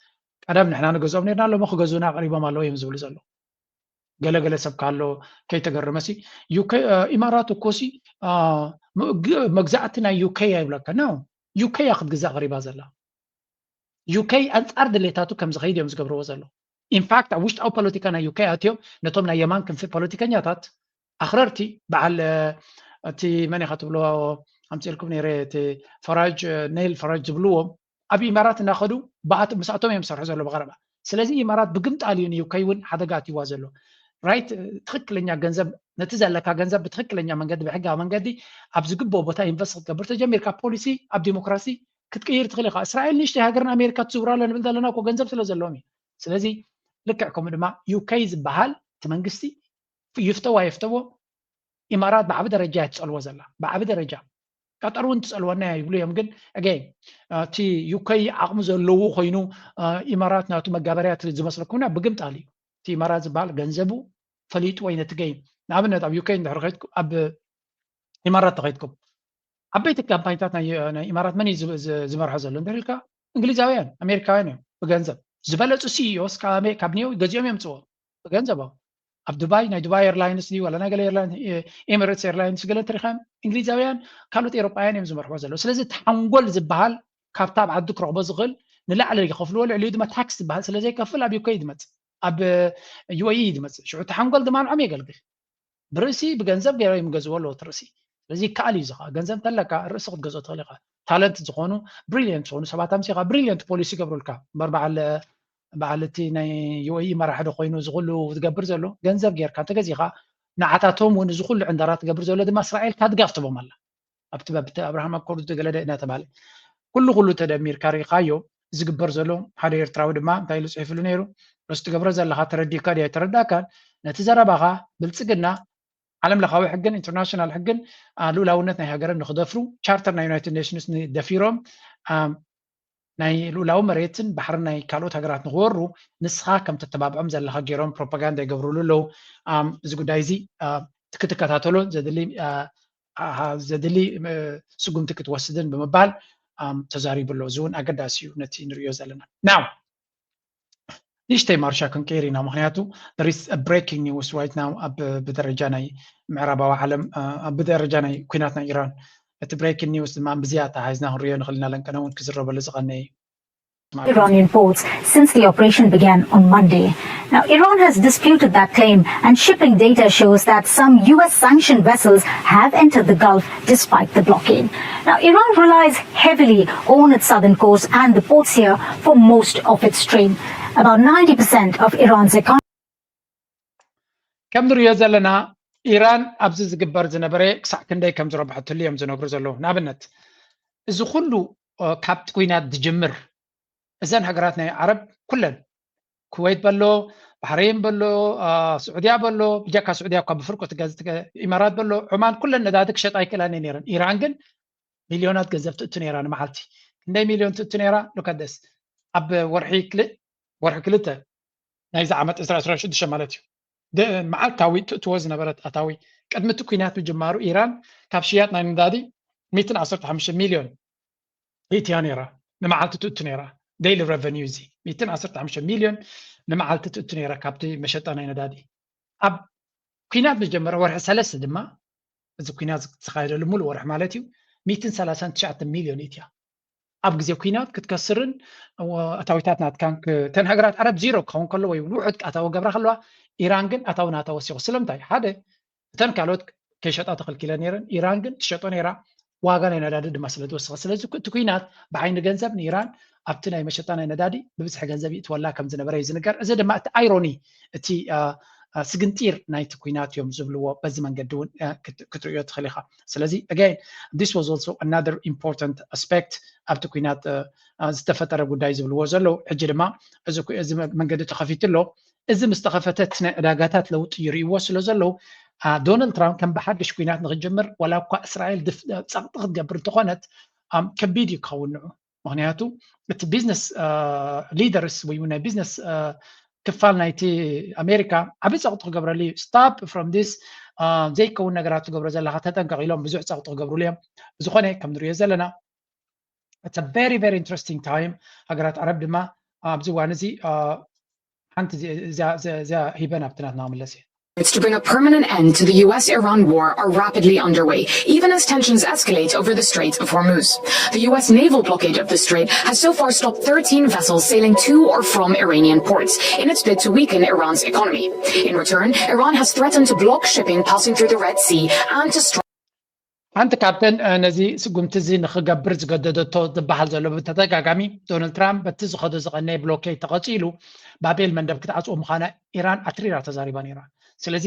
ቀደም ንሕና ንገዝኦም ነርና፣ ሎሚ ክገዝኡና ቀሪቦም ኣለዉ እዮም ዝብሉ ዘለዉ። ገለገለ ሰብ ካሎ ከይተገረመሲ ዩከ ኢማራት እኮሲ መግዛእቲ ናይ ዩከ እያ ይብለካ። ኖ፣ ዩከ እያ ክትግዛእ ቀሪባ ዘላ። ዩከ ኣንፃር ድሌታቱ ከም ዝኸይድ እዮም ዝገብርዎ ዘለዉ። ኢንፋክት ኣብ ውሽጣዊ ፖለቲካ ናይ ዩከ ኣትዮም ነቶም ናይ የማን ክንፊ ፖለቲከኛታት ኣኽረርቲ በዓል እቲ መን ኢኻ ትብሎ ኣምፅልኩም ነይረ እቲ ፈራጅ ነይል ፈራጅ ዝብልዎም ኣብ ኢማራት እናኸዱ ብኣት ምስኣቶም እዮም ዝሰርሑ ዘሎ ብቐረባ። ስለዚ ኢማራት ብግምጣል እዩ ንዩከይ እውን ሓደጋ ኣትይዋ ዘሎ። ራይት ትኽክለኛ ገንዘብ ነቲ ዘለካ ገንዘብ ብትኽክለኛ መንገዲ ብሕጋዊ መንገዲ ኣብ ዝግብኦ ቦታ ኢንቨስት ክትገብር ተጀሚርካ ፖሊሲ ኣብ ዲሞክራሲ ክትቅይር ትኽእል ኢኻ። እስራኤል ንእሽተይ ሃገርን ኣሜሪካ ትዝውራ ኣሎ ንብል ዘለና እኮ ገንዘብ ስለ ዘለዎም እዩ። ስለዚ ልክዕ ከምኡ ድማ ዩከይ ዝበሃል እቲ መንግስቲ ይፍተዋ ይፍተዎ ኢማራት ብዓቢ ደረጃ እያ ትጸልዎ ዘላ፣ ብዓቢ ደረጃ። ቀጠር እውን ትጸልወና እያ ይብሉ እዮም። ግን ኣገይ እቲ ዩከይ ዓቕሚ ዘለዎ ኮይኑ ኢማራት ናቱ መጋበርያ ዝመስለኩም ብግምጣል እዩ። እቲ ኢማራት ዝበሃል ገንዘቡ ፈሊጡ ወይ ነቲ ገይ ንኣብነት ኣብ ዩከይ እንድሕር ከይድኩም ኣብ ኢማራት ተኸይድኩም ዓበይቲ ካምፓኒታት ናይ ኢማራት መን እዩ ዝመርሖ ዘሎ እንድሕር ኢልካ እንግሊዛውያን ኣሜሪካውያን እዮም። ብገንዘብ ዝበለፁ ሲኢኦስ ካብ ኒዮ ገዚኦም የምፅዎ ብገንዘቦም። ኣብ ዱባይ ናይ ዱባይ ኤርላይንስ ድዩ ዋላ ናይ ገለ ኤርላይንስ ኤሚሬትስ ኤርላይንስ ገለ እንተሪኻዮም እንግሊዛውያን ካልኦት ኤሮጳውያን እዮም ዝመርሕዎ ዘለዉ። ስለዚ እቲ ሓንጎል ዝበሃል ካብታ ኣብ ዓዲ ክረኽቦ ዝኽእል ንላዕሊ ይኸፍልዎ፣ ልዕሊኡ ድማ ታክስ ዝበሃል ስለ ዘይከፍል ኣብ ዩኬ እዩ ዝመጽእ፣ ኣብ ዩኤኢ እዩ ዝመጽእ። ሽዑ እቲ ሓንጎል ድማ ንዖም የገልግል። ብርእሲ ብገንዘብ ገይሮም ይገዝዎ ኣለዎ እቲ ርእሲ። ስለዚ ይከኣል እዩ እዚ ኸዓ። ገንዘብ እንተለካ ርእሲ ክትገዝኦ ትኽእል ኢኻ። ታለንት ዝኾኑ ብሪሊየንት ዝኾኑ ሰባት ኣምሲኻ ብሪሊየንት ፖሊሲ ይገብሩልካ እምበር በዓል በዓል እቲ ናይ ዩኤኢ መራሒ ዶ ኮይኑ እዚ ኩሉ ዝገብር ዘሎ ገንዘብ ጌርካ እንተገዚኻ ንዓታቶም እውን እዚ ኩሉ ዕንደራ ትገብር ዘሎ ድማ እስራኤል ካድጋፍ ትቦም ኣላ ኣብቲ በብቲ ኣብርሃም ኣኮርድ ገለደ እናተባለ ኩሉ ኩሉ ተደሚርካ ርኢኻዮ ዝግበር ዘሎ ሓደ ኤርትራዊ ድማ እንታይ ኢሉ ፅሒፍሉ ነይሩ ርስ ትገብሮ ዘለኻ ተረዲካ ድያ ተረዳካን ነቲ ዘረባኻ ብልፅግና ዓለም ለኻዊ ሕግን ኢንተርናሽናል ሕግን ልኡላውነት ናይ ሃገርን ንክደፍሩ ቻርተር ናይ ዩናይትድ ኔሽንስ ንደፊሮም ናይ ልኡላዊ መሬትን ባሕርን ናይ ካልኦት ሃገራት ንክወሩ ንስኻ ከም ተተባብዖም ዘለኻ ገይሮም ፕሮፓጋንዳ ይገብሩሉ ኣለዉ። እዚ ጉዳይ እዚ ክትከታተሎ ዘድሊ ዘድሊ ስጉምቲ ክትወስድን ብምባል ተዛሪቡ ኣሎ። እዚ እውን ኣገዳሲ እዩ ነቲ ንሪኦ ዘለና ናው ንእሽተይ ማርሻ ክንቀይር ኢና ምክንያቱ there is a breaking news right now ኣብ ብደረጃ ናይ ምዕራባዊ ዓለም ብደረጃ ናይ ኩናት ናይ ኢራን እቲ breaking news ድማ ብዝያታ ሓይዝና ክንሪኦ ንኽእል ኢና ለንቀነ እውን ክዝረበሉ ዝቐነየ እዩ Iranian ports since the operation began on Monday. Now, Iran has disputed that claim, and shipping data shows that some U S sanctioned vessels have entered the Gulf despite the blockade. Now, Iran relies heavily on its southern coast and the ports here for most of its trade. About ninety percent of Iran's economy. ከም ንሪኦ ዘለና ኢራን ኣብዚ ዝግበር ዝነበረ ክሳዕ ክንደይ ከም ዝረብሐትሉ እዮም ዝነግሩ ዘለዉ ንኣብነት እዚ ኩሉ ካብቲ ኩናት ዝጅምር እዘን ሃገራት ናይ ዓረብ ኩለን ኩወይት በሎ ባሕሬን በሎ ስዑድያ በሎ ብጀካ ስዑድያ እኳ ብፍርቁ ኢማራት በሎ ዑማን ኩለን ነዳዲ ክሸጣ ኣይክእላን ነይረን ኢራን ግን ሚልዮናት ገንዘብ ትእቱ ነይራ ንመዓልቲ ክንደይ ሚልዮን ትእቱ ነይራ ሉካደስ ኣብ ወርሒ ክልተ ወርሒ ክልተ ናይዚ ዓመት ዕስራ ዕስራ ሽዱሽተ ማለት እዩ መዓልታዊ ትእትዎ ዝነበረት ኣታዊ ቅድሚ እቲ ኩናት ምጅማሩ ኢራን ካብ ሽያጥ ናይ ነዳዲ ሚእትን ዓሰርተ ሓሙሽተ ሚልዮን ይእትያ ነይራ ንመዓልቲ ትእቱ ነይራ daily revenue እዚ ሚእትን ዓሰርተ ሓሙሽተ ሚልዮን ንመዓልቲ ትእቱ ነይራ ካብቲ መሸጣ ናይ ነዳዲ ኣብ ኩናት ዝጀመረ ወርሒ ሰለስተ ድማ እዚ ኩናት ዝተኻየደሉ ሙሉእ ወርሒ ማለት እዩ ሚእትን ሰላሳን ትሽዓተ ሚልዮን ይእትያ ኣብ ግዜ ኩናት ክትከስርን ኣታዊታት ናትካን ተን ሃገራት ዓረብ ዚሮ ክኸውን ከሎ ወይ ውሑድ ኣታዊ ገብራ ከለዋ ኢራን ግን ኣታዊ ናታ ወሲኹ ስለምንታይ ሓደ እተን ካልኦት ከይሸጣ ተኸልኪለ ነይረን ኢራን ግን ትሸጦ ነይራ ዋጋ ናይ ነዳዲ ድማ ስለ ዝወሰኸ ስለዚ እቲ ኩናት ብዓይኒ ገንዘብ ንኢራን ኣብቲ ናይ መሸጣ ናይ ነዳዲ ብብዝሒ ገንዘብ ይእትወላ ከም ዝነበረ እዩ ዝንገር እዚ ድማ እቲ ኣይሮኒ እቲ ስግንጢር ናይቲ ኩናት እዮም ዝብልዎ በዚ መንገዲ እውን ክትርእዮ ትኽእል ኢኻ ስለዚ again this was also another important aspect ኣብቲ ኩናት ዝተፈጠረ ጉዳይ ዝብልዎ ዘለዉ ሕጂ ድማ እዚ መንገዲ ተኸፊቱ ኣሎ እዚ ምስ ተኸፈተ እቲ ናይ ዕዳጋታት ለውጢ ይርእይዎ ስለ ዘለዉ ዶናልድ ትራምፕ ከም ብሓድሽ ኩናት ንክጅምር ዋላ እኳ እስራኤል ፀቕጢ ክትገብር እንተኾነት ከቢድ እዩ ክኸውን ንዑ ምክንያቱ እቲ ቢዝነስ ሊደርስ ወይ ናይ ቢዝነስ ክፋል ናይቲ ኣሜሪካ ዓብዪ ፀቕጢ ክገብረሉ እዩ stop from this ዘይከውን ነገራት ትገብሮ ዘለካ ተጠንቀቕ ኢሎም ብዙሕ ፀቕጢ ክገብርሉ እዮም ብዝኾነ ከም ንሪኦ ዘለና it's a very very interesting time ሃገራት ዓረብ ድማ ኣብዚ እዋን እዚ ሓንቲ እዚኣ ሂበን ኣብቲ ናትና ክምለስ እየ Efforts to bring a permanent end to the U S Iran war are rapidly underway, even as tensions escalate over the Strait of Hormuz. The U S naval blockade of the strait has so far stopped thirteen vessels sailing to or from Iranian ports in its bid to weaken Iran's economy. In return, Iran has threatened to block shipping passing through the Red Sea and to strike. ሓንቲ ካብተን ነዚ ስጉምቲ እዚ ንክገብር ዝገደደቶ ዝበሃል ዘሎ ብተደጋጋሚ ዶናልድ ትራምፕ በቲ ዝኸዶ ዝቐነየ ብሎኬድ ተቐፂሉ ባቤል መንደብ ክትዓፅዎ ምዃና ኢራን ኣትሪራ ተዛሪባ ነይራ ስለዚ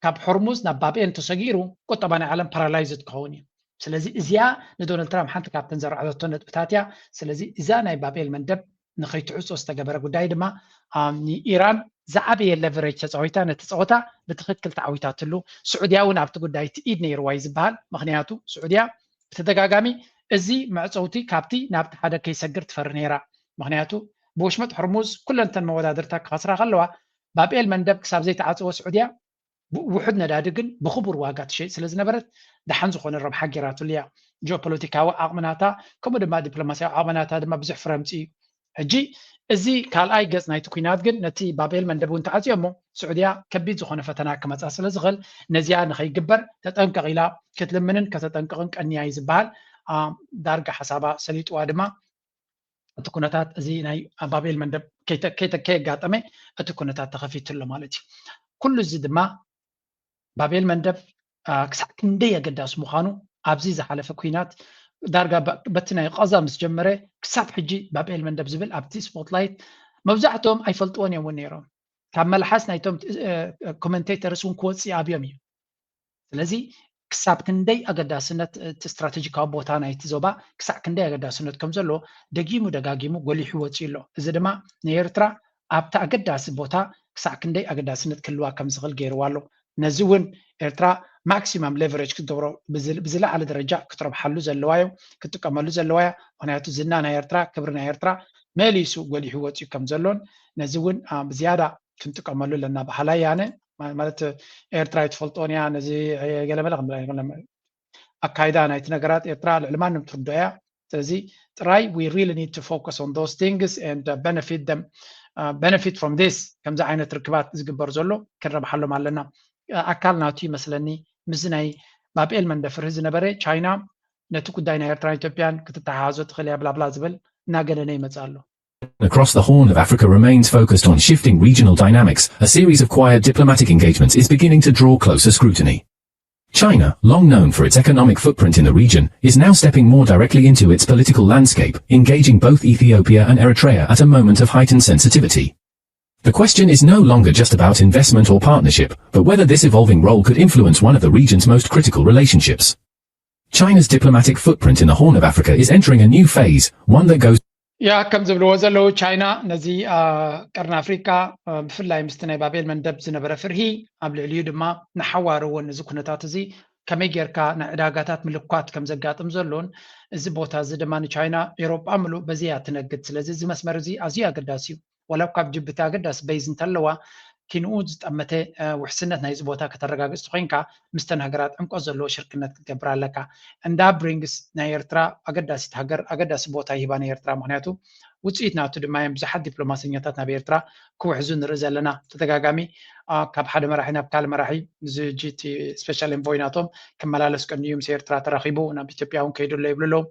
ካብ ሆርሙዝ ናብ ባቤል እንተሰጊሩ ቁጠባ ናይ ዓለም ፓራላይዝድ ክኸውን እዩ ስለዚ እዚኣ ንዶናልድ ትራምፕ ሓንቲ ካብተን ዘርዓዘቶ ነጥብታት እያ ስለዚ እዛ ናይ ባቤል መንደብ ንኸይትዕፆ ዝተገበረ ጉዳይ ድማ ንኢራን ዝዓበየ ሌቨሬጅ ተፃዊታ ነቲ ፀወታ ብትክክል ተዓዊታትሉ። ስዑድያ እውን ኣብቲ ጉዳይ እቲ ኢድ ነይርዋ እዩ ዝበሃል። ምክንያቱ ስዑድያ ብተደጋጋሚ እዚ መዕፀውቲ ካብቲ ናብቲ ሓደ ከይሰግር ትፈሪ ነይራ። ምክንያቱ ብወሽመጥ ሕርሙዝ ኩለንተን መወዳድርታ ክኸስራ ከለዋ ባብኤል መንደብ ክሳብ ዘይተዓፀወ ስዑድያ ውሑድ ነዳዲ ግን ብክቡር ዋጋ ትሸይጥ ስለ ዝነበረት ደሓን ዝኾነ ረብሓ ገይራትሉ እያ። ጂኦፖለቲካዊ ዓቕምናታ ከምኡ ድማ ዲፕሎማሲያዊ ዓቕምናታ ድማ ብዙሕ ፍረ ኣምፅኡ እዩ። ሕጂ እዚ ካልኣይ ገፅ ናይቲ ኩናት ግን ነቲ ባብኤል መንደብ እውን ተዓፅዮ እሞ ስዑድያ ከቢድ ዝኾነ ፈተና ክመፃ ስለ ዝኽእል ነዚኣ ንኸይግበር ተጠንቀቕ ኢላ ክትልምንን ከተጠንቅቕን ቀንያ እዩ ዝበሃል። ዳርጋ ሓሳባ ሰሊጥዋ ድማ እቲ ኩነታት እዚ ናይ ባብኤል መንደብ ከየጋጠመ እቲ ኩነታት ተኸፊቱ ኣሎ ማለት እዩ። ኩሉ እዚ ድማ ባብኤል መንደብ ክሳዕ ክንደይ ኣገዳሲ ምዃኑ ኣብዚ ዝሓለፈ ኩናት ዳርጋ በቲ ናይ ቐዛ ምስ ጀመረ ክሳብ ሕጂ ባብኤል መንደብ ዝብል ኣብቲ ስፖትላይት መብዛሕትኦም ኣይፈልጥዎን እዮም እውን ነይሮም። ካብ መልሓስ ናይቶም ኮመንቴተርስ እውን ክወፅእ ኣብዮም እዩ። ስለዚ ክሳብ ክንደይ ኣገዳስነት እቲ ስትራቴጂካዊ ቦታ ናይቲ ዞባ ክሳዕ ክንደይ ኣገዳስነት ከም ዘሎ ደጊሙ ደጋጊሙ ጎሊሑ ወፂኡ ኣሎ። እዚ ድማ ንኤርትራ ኣብቲ ኣገዳሲ ቦታ ክሳዕ ክንደይ ኣገዳስነት ክህልዋ ከም ዝኽእል ገይርዋ ኣሎ። ነዚ እውን ኤርትራ ማክሲማም ሌቨሬጅ ክትገብሮ ብዝለዓለ ደረጃ ክትረብሓሉ ዘለዋ እዮ ክትጥቀመሉ ዘለዋ እያ። ምክንያቱ ዝና ናይ ኤርትራ ክብሪ ናይ ኤርትራ መሊሱ ጎሊሑ ወፂኡ ከም ዘሎን ነዚ እውን ብዝያዳ ክንጥቀመሉ ኣለና በሃላይ ኣነ። ማለት ኤርትራ ኣይትፈልጦን እያ ነዚ ገለመለ ኣካይዳ ናይቲ ነገራት ኤርትራ ልዕሊ ማንም ትርዶ እያ። ስለዚ ጥራይ we really need to focus on those things and benefit them, benefit from this። ከምዚ ዓይነት ርክባት ዝግበር ዘሎ ክንረብሓሎም ኣለና። ኣካል ናቱ ይመስለኒ ምስዚ ናይ ባብኤል መንደብ ፍርሂ ዝነበረ ቻይና ነቲ ጉዳይ ናይ ኤርትራን ኢትዮጵያን ክትተሓሓዞ ትኽእል እያ ብላብላ ዝብል እናገነነ ይመፅእ ኣሎ። Across the Horn of Africa remains focused on shifting regional dynamics, a series of quiet diplomatic engagements is beginning to draw closer scrutiny. China, long known for its economic footprint in the region, is now stepping more directly into its political landscape, engaging both Ethiopia and Eritrea at a moment of heightened sensitivity. The question is no longer just about investment or partnership, but whether this evolving role could influence one of the region's most critical relationships. China's diplomatic footprint in the Horn of Africa is entering a new phase, one that goes ያ ከም ዝብልዎ ዘለዉ ቻይና ነዚ ቀርኒ ኣፍሪካ ብፍላይ ምስቲ ናይ ባቤል መንደብ ዝነበረ ፍርሂ ኣብ ልዕሊኡ ድማ ንሓዋሩ እውን እዚ ኩነታት እዚ ከመይ ጌርካ ናይ ዕዳጋታት ምልኳት ከም ዘጋጥም ዘሎን እዚ ቦታ እዚ ድማ ንቻይና ኤሮጳ ምሉእ በዚ እያ ትነግድ። ስለዚ እዚ መስመር እዚ ኣዝዩ ኣገዳሲ እዩ። ዋላ እኳ ኣብ ጅቡቲ ኣገዳሲ በይዝ እንተለዋ ኪንኡ ዝጠመተ ውሕስነት ናይዚ ቦታ ከተረጋግፅ ተኮይንካ ምስተን ሃገራት ዕምቆት ዘለዎ ሽርክነት ክትገብር ኣለካ። እንዳ ብሪንግስ ናይ ኤርትራ ኣገዳሲት ሃገር ኣገዳሲ ቦታ ይህባ ናይ ኤርትራ ምክንያቱ ውፅኢት ናቱ ድማ እዮም ብዙሓት ዲፕሎማሰኛታት ናብ ኤርትራ ክውሕዙ ንርኢ ዘለና። ተደጋጋሚ ካብ ሓደ መራሒ ናብ ካልእ መራሒ እዚ ጂ እቲ ስፔሻል ኤንቮይ ናቶም ክመላለስ ቀንዩ ምስ ኤርትራ ተራኺቡ ናብ ኢትዮጵያ እውን ከይዱ ኣሎ ይብሉ ኣለዉ።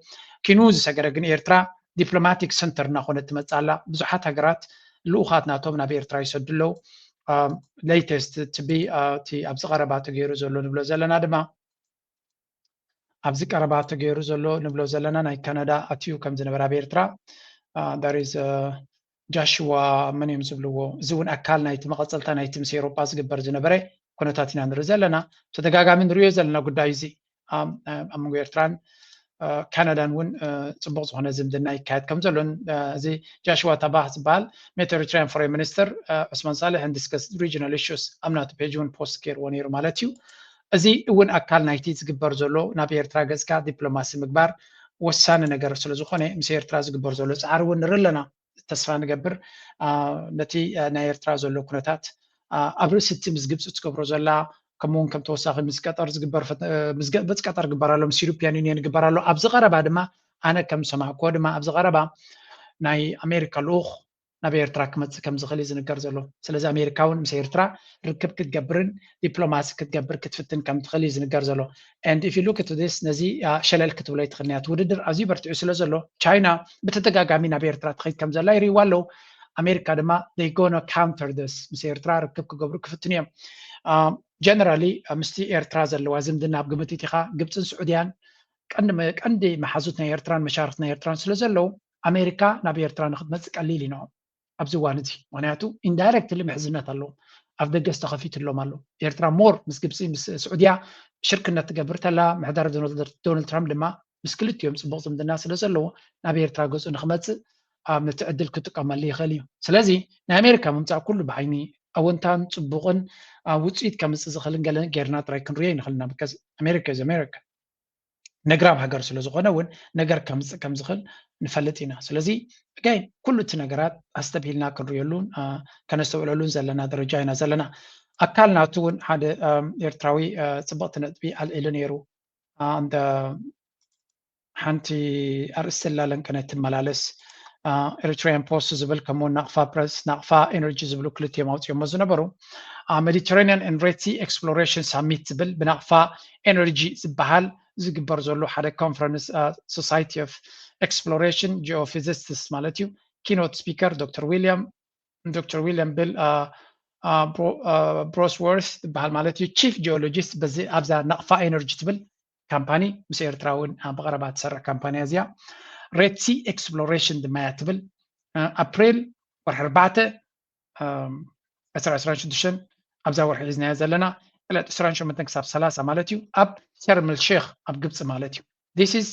ኪኑ ዝሰገረ ግን ኤርትራ ዲፕሎማቲክ ሰንተር እናኾነት ትመፅእ ኣላ። ብዙሓት ሃገራት ልኡኻት ናቶም ናብ ኤርትራ ይሰዱ ኣለዉ። ሌተስት ትቢ እቲ ኣብዚ ቀረባ ተገይሩ ዘሎ ንብሎ ዘለና ድማ ኣብዚ ቀረባ ተገይሩ ዘሎ ንብሎ ዘለና ናይ ካናዳ ኣትዩ ከም ዝነበረ ኣብ ኤርትራ ዳሪዝ ጃሽዋ መን እዮም ዝብልዎ እዚ እውን ኣካል ናይቲ መቐፀልታ ናይቲ ምስ ኤሮጳ ዝግበር ዝነበረ ኩነታት ኢና ንርኢ ዘለና። ተደጋጋሚ ንሪኦ ዘለና ጉዳይ እዚ ኣብ መንጎ ኤርትራን ካናዳን እውን ፅቡቅ ዝኾነ ዝምድና ይካየድ ከም ዘሎን እዚ ጃሽዋ ታባህ ዝበሃል ሜዲተሪትሪያን ፎሬን ሚኒስትር ዑስማን ሳልሕ and discuss regional issues ኣብ ናቱ ፔጅ እውን ፖስት ገይርዎ ነይሩ ማለት እዩ። እዚ እውን ኣካል ናይቲ ዝግበር ዘሎ ናብ ኤርትራ ገፅካ ዲፕሎማሲ ምግባር ወሳኒ ነገር ስለዝኾነ ምስ ኤርትራ ዝግበር ዘሎ ፃዕሪ እውን ንርኢ ኣለና። ተስፋ ንገብር ነቲ ናይ ኤርትራ ዘሎ ኩነታት ኣብ ርእሲ እቲ ምስ ግብፂ ትገብሮ ዘላ ከምኡውን ከም ተወሳኺ ምስ ቀጠር ዝግበር በቲ ቀጠር ግበር ኣሎ ምስ ዩሮፒያን ዩኒየን ግበር ኣሎ ኣብዚ ቀረባ ድማ ኣነ ከም ዝሰማዕክዎ ድማ ኣብዚ ቀረባ ናይ ኣሜሪካ ልኡኽ ናብ ኤርትራ ክመፅእ ከም ዝኽእል እዩ ዝንገር ዘሎ። ስለዚ ኣሜሪካ እውን ምስ ኤርትራ ርክብ ክትገብርን ዲፕሎማሲ ክትገብር ክትፍትን ከም ትኽእል እዩ ዝንገር ዘሎ። And if you look at this ነዚ ሸለል ክትብሎ ኣይትኽእልን እያ። እቲ ውድድር ኣዝዩ በርቲዑ ስለ ዘሎ ቻይና ብተደጋጋሚ ናብ ኤርትራ ትኸይድ ከም ዘላ ይርእይዋ ኣለዉ። ኣሜሪካ ድማ they gonna counter this ምስ ኤርትራ ርክብ ክገብሩ ክፍትኑ እዮም። ጀነራሊ ምስቲ ኤርትራ ዘለዋ ዝምድና ኣብ ግምት ኢኻ ግብፅን ስዑድያን ቀንዲ መሓዙት ናይ ኤርትራን መሻርክት ናይ ኤርትራን ስለ ዘለዉ ኣሜሪካ ናብ ኤርትራ ንክትመፅእ ቀሊል ኢኖም ኣብዚ እዋን እዚ ምክንያቱ ኢንዳይረክትሊ ምሕዝነት ኣለዎም ኣብ ደገ ዝተኸፊትሎም ኣሎ። ኤርትራ ሞር ምስ ግብፂ ምስ ስዑድያ ሽርክነት ትገብር ተላ ምሕዳር ዶናልድ ትራምፕ ድማ ምስ ክልቲኦም ፅቡቅ ዝምድና ስለ ዘለዎ ናብ ኤርትራ ገፁ ንክመፅእ ኣብ ነቲ ዕድል ክጥቀመሉ ይኽእል እዩ። ስለዚ ናይ ኣሜሪካ ምምፃእ ኩሉ ብዓይኒ ኣወንታን ጽቡቕን ውፅኢት ከምፅእ ዝኽእልን ገለን ጌርና ጥራይ ክንሪኦ ይንኽእል ኢና። ኣሜሪካ ዝ ኣሜሪካ ነግራብ ሃገር ስለ ዝኾነ እውን ነገር ከምፅእ ከም ዝኽእል ንፈልጥ ኢና። ስለዚ ጋይ ኩሉ እቲ ነገራት ኣስተብሂልና ክንሪኦሉን ከነስተውዕለሉን ዘለና ደረጃ ኢና ዘለና። ኣካል ናቱ እውን ሓደ ኤርትራዊ ፅብቕቲ ነጥቢ ኣልዒሉ ነይሩ። ሓንቲ ኣርእስቲ ላለን ከነ ትመላለስ ኤሪትሪያን ፖስት ዝብል ከምኡ ናቕፋ ፕረስ ናቕፋ ኤነርጂ ዝብሉ ክልቲኦም ኣውፅኦሞ ዝነበሩ ሜዲተራኒያን ኤንድ ሬድ ሲ ኤክስፕሎሬሽን ሳሚት ዝብል ብናቕፋ ኤነርጂ ዝበሃል ዝግበር ዘሎ ሓደ ኮንፈረንስ ሶሳይቲ ኦፍ ኤክስፕሎሬሽን ጂኦፊዚስትስ ማለት እዩ። ኪኖት ስፒከር ዶክተር ዊልያም ዶክተር ዊልያም ብል ብሮስወርት ዝበሃል ማለት እዩ ቺፍ ጂኦሎጂስት በዚ ኣብዛ ናቕፋ ኤነርጂ ትብል ካምፓኒ ምስ ኤርትራ እውን ብቐረባ ትሰርሕ ካምፓኒ እዚኣ ሬድ ሲ ኤክስፕሎሬሽን ድማ እያ ትብል ኣፕሪል ወርሒ ኣርባዕተ ዕስራ ዕስራን ሽዱሽተን ኣብዛ ወርሒ ሒዝናዮ ዘለና ዕለት ዕስራን ሸሞንተን ክሳብ ሰላሳ ማለት እዩ ኣብ ሸርምል ሼክ ኣብ ግብፂ ማለት እዩ this is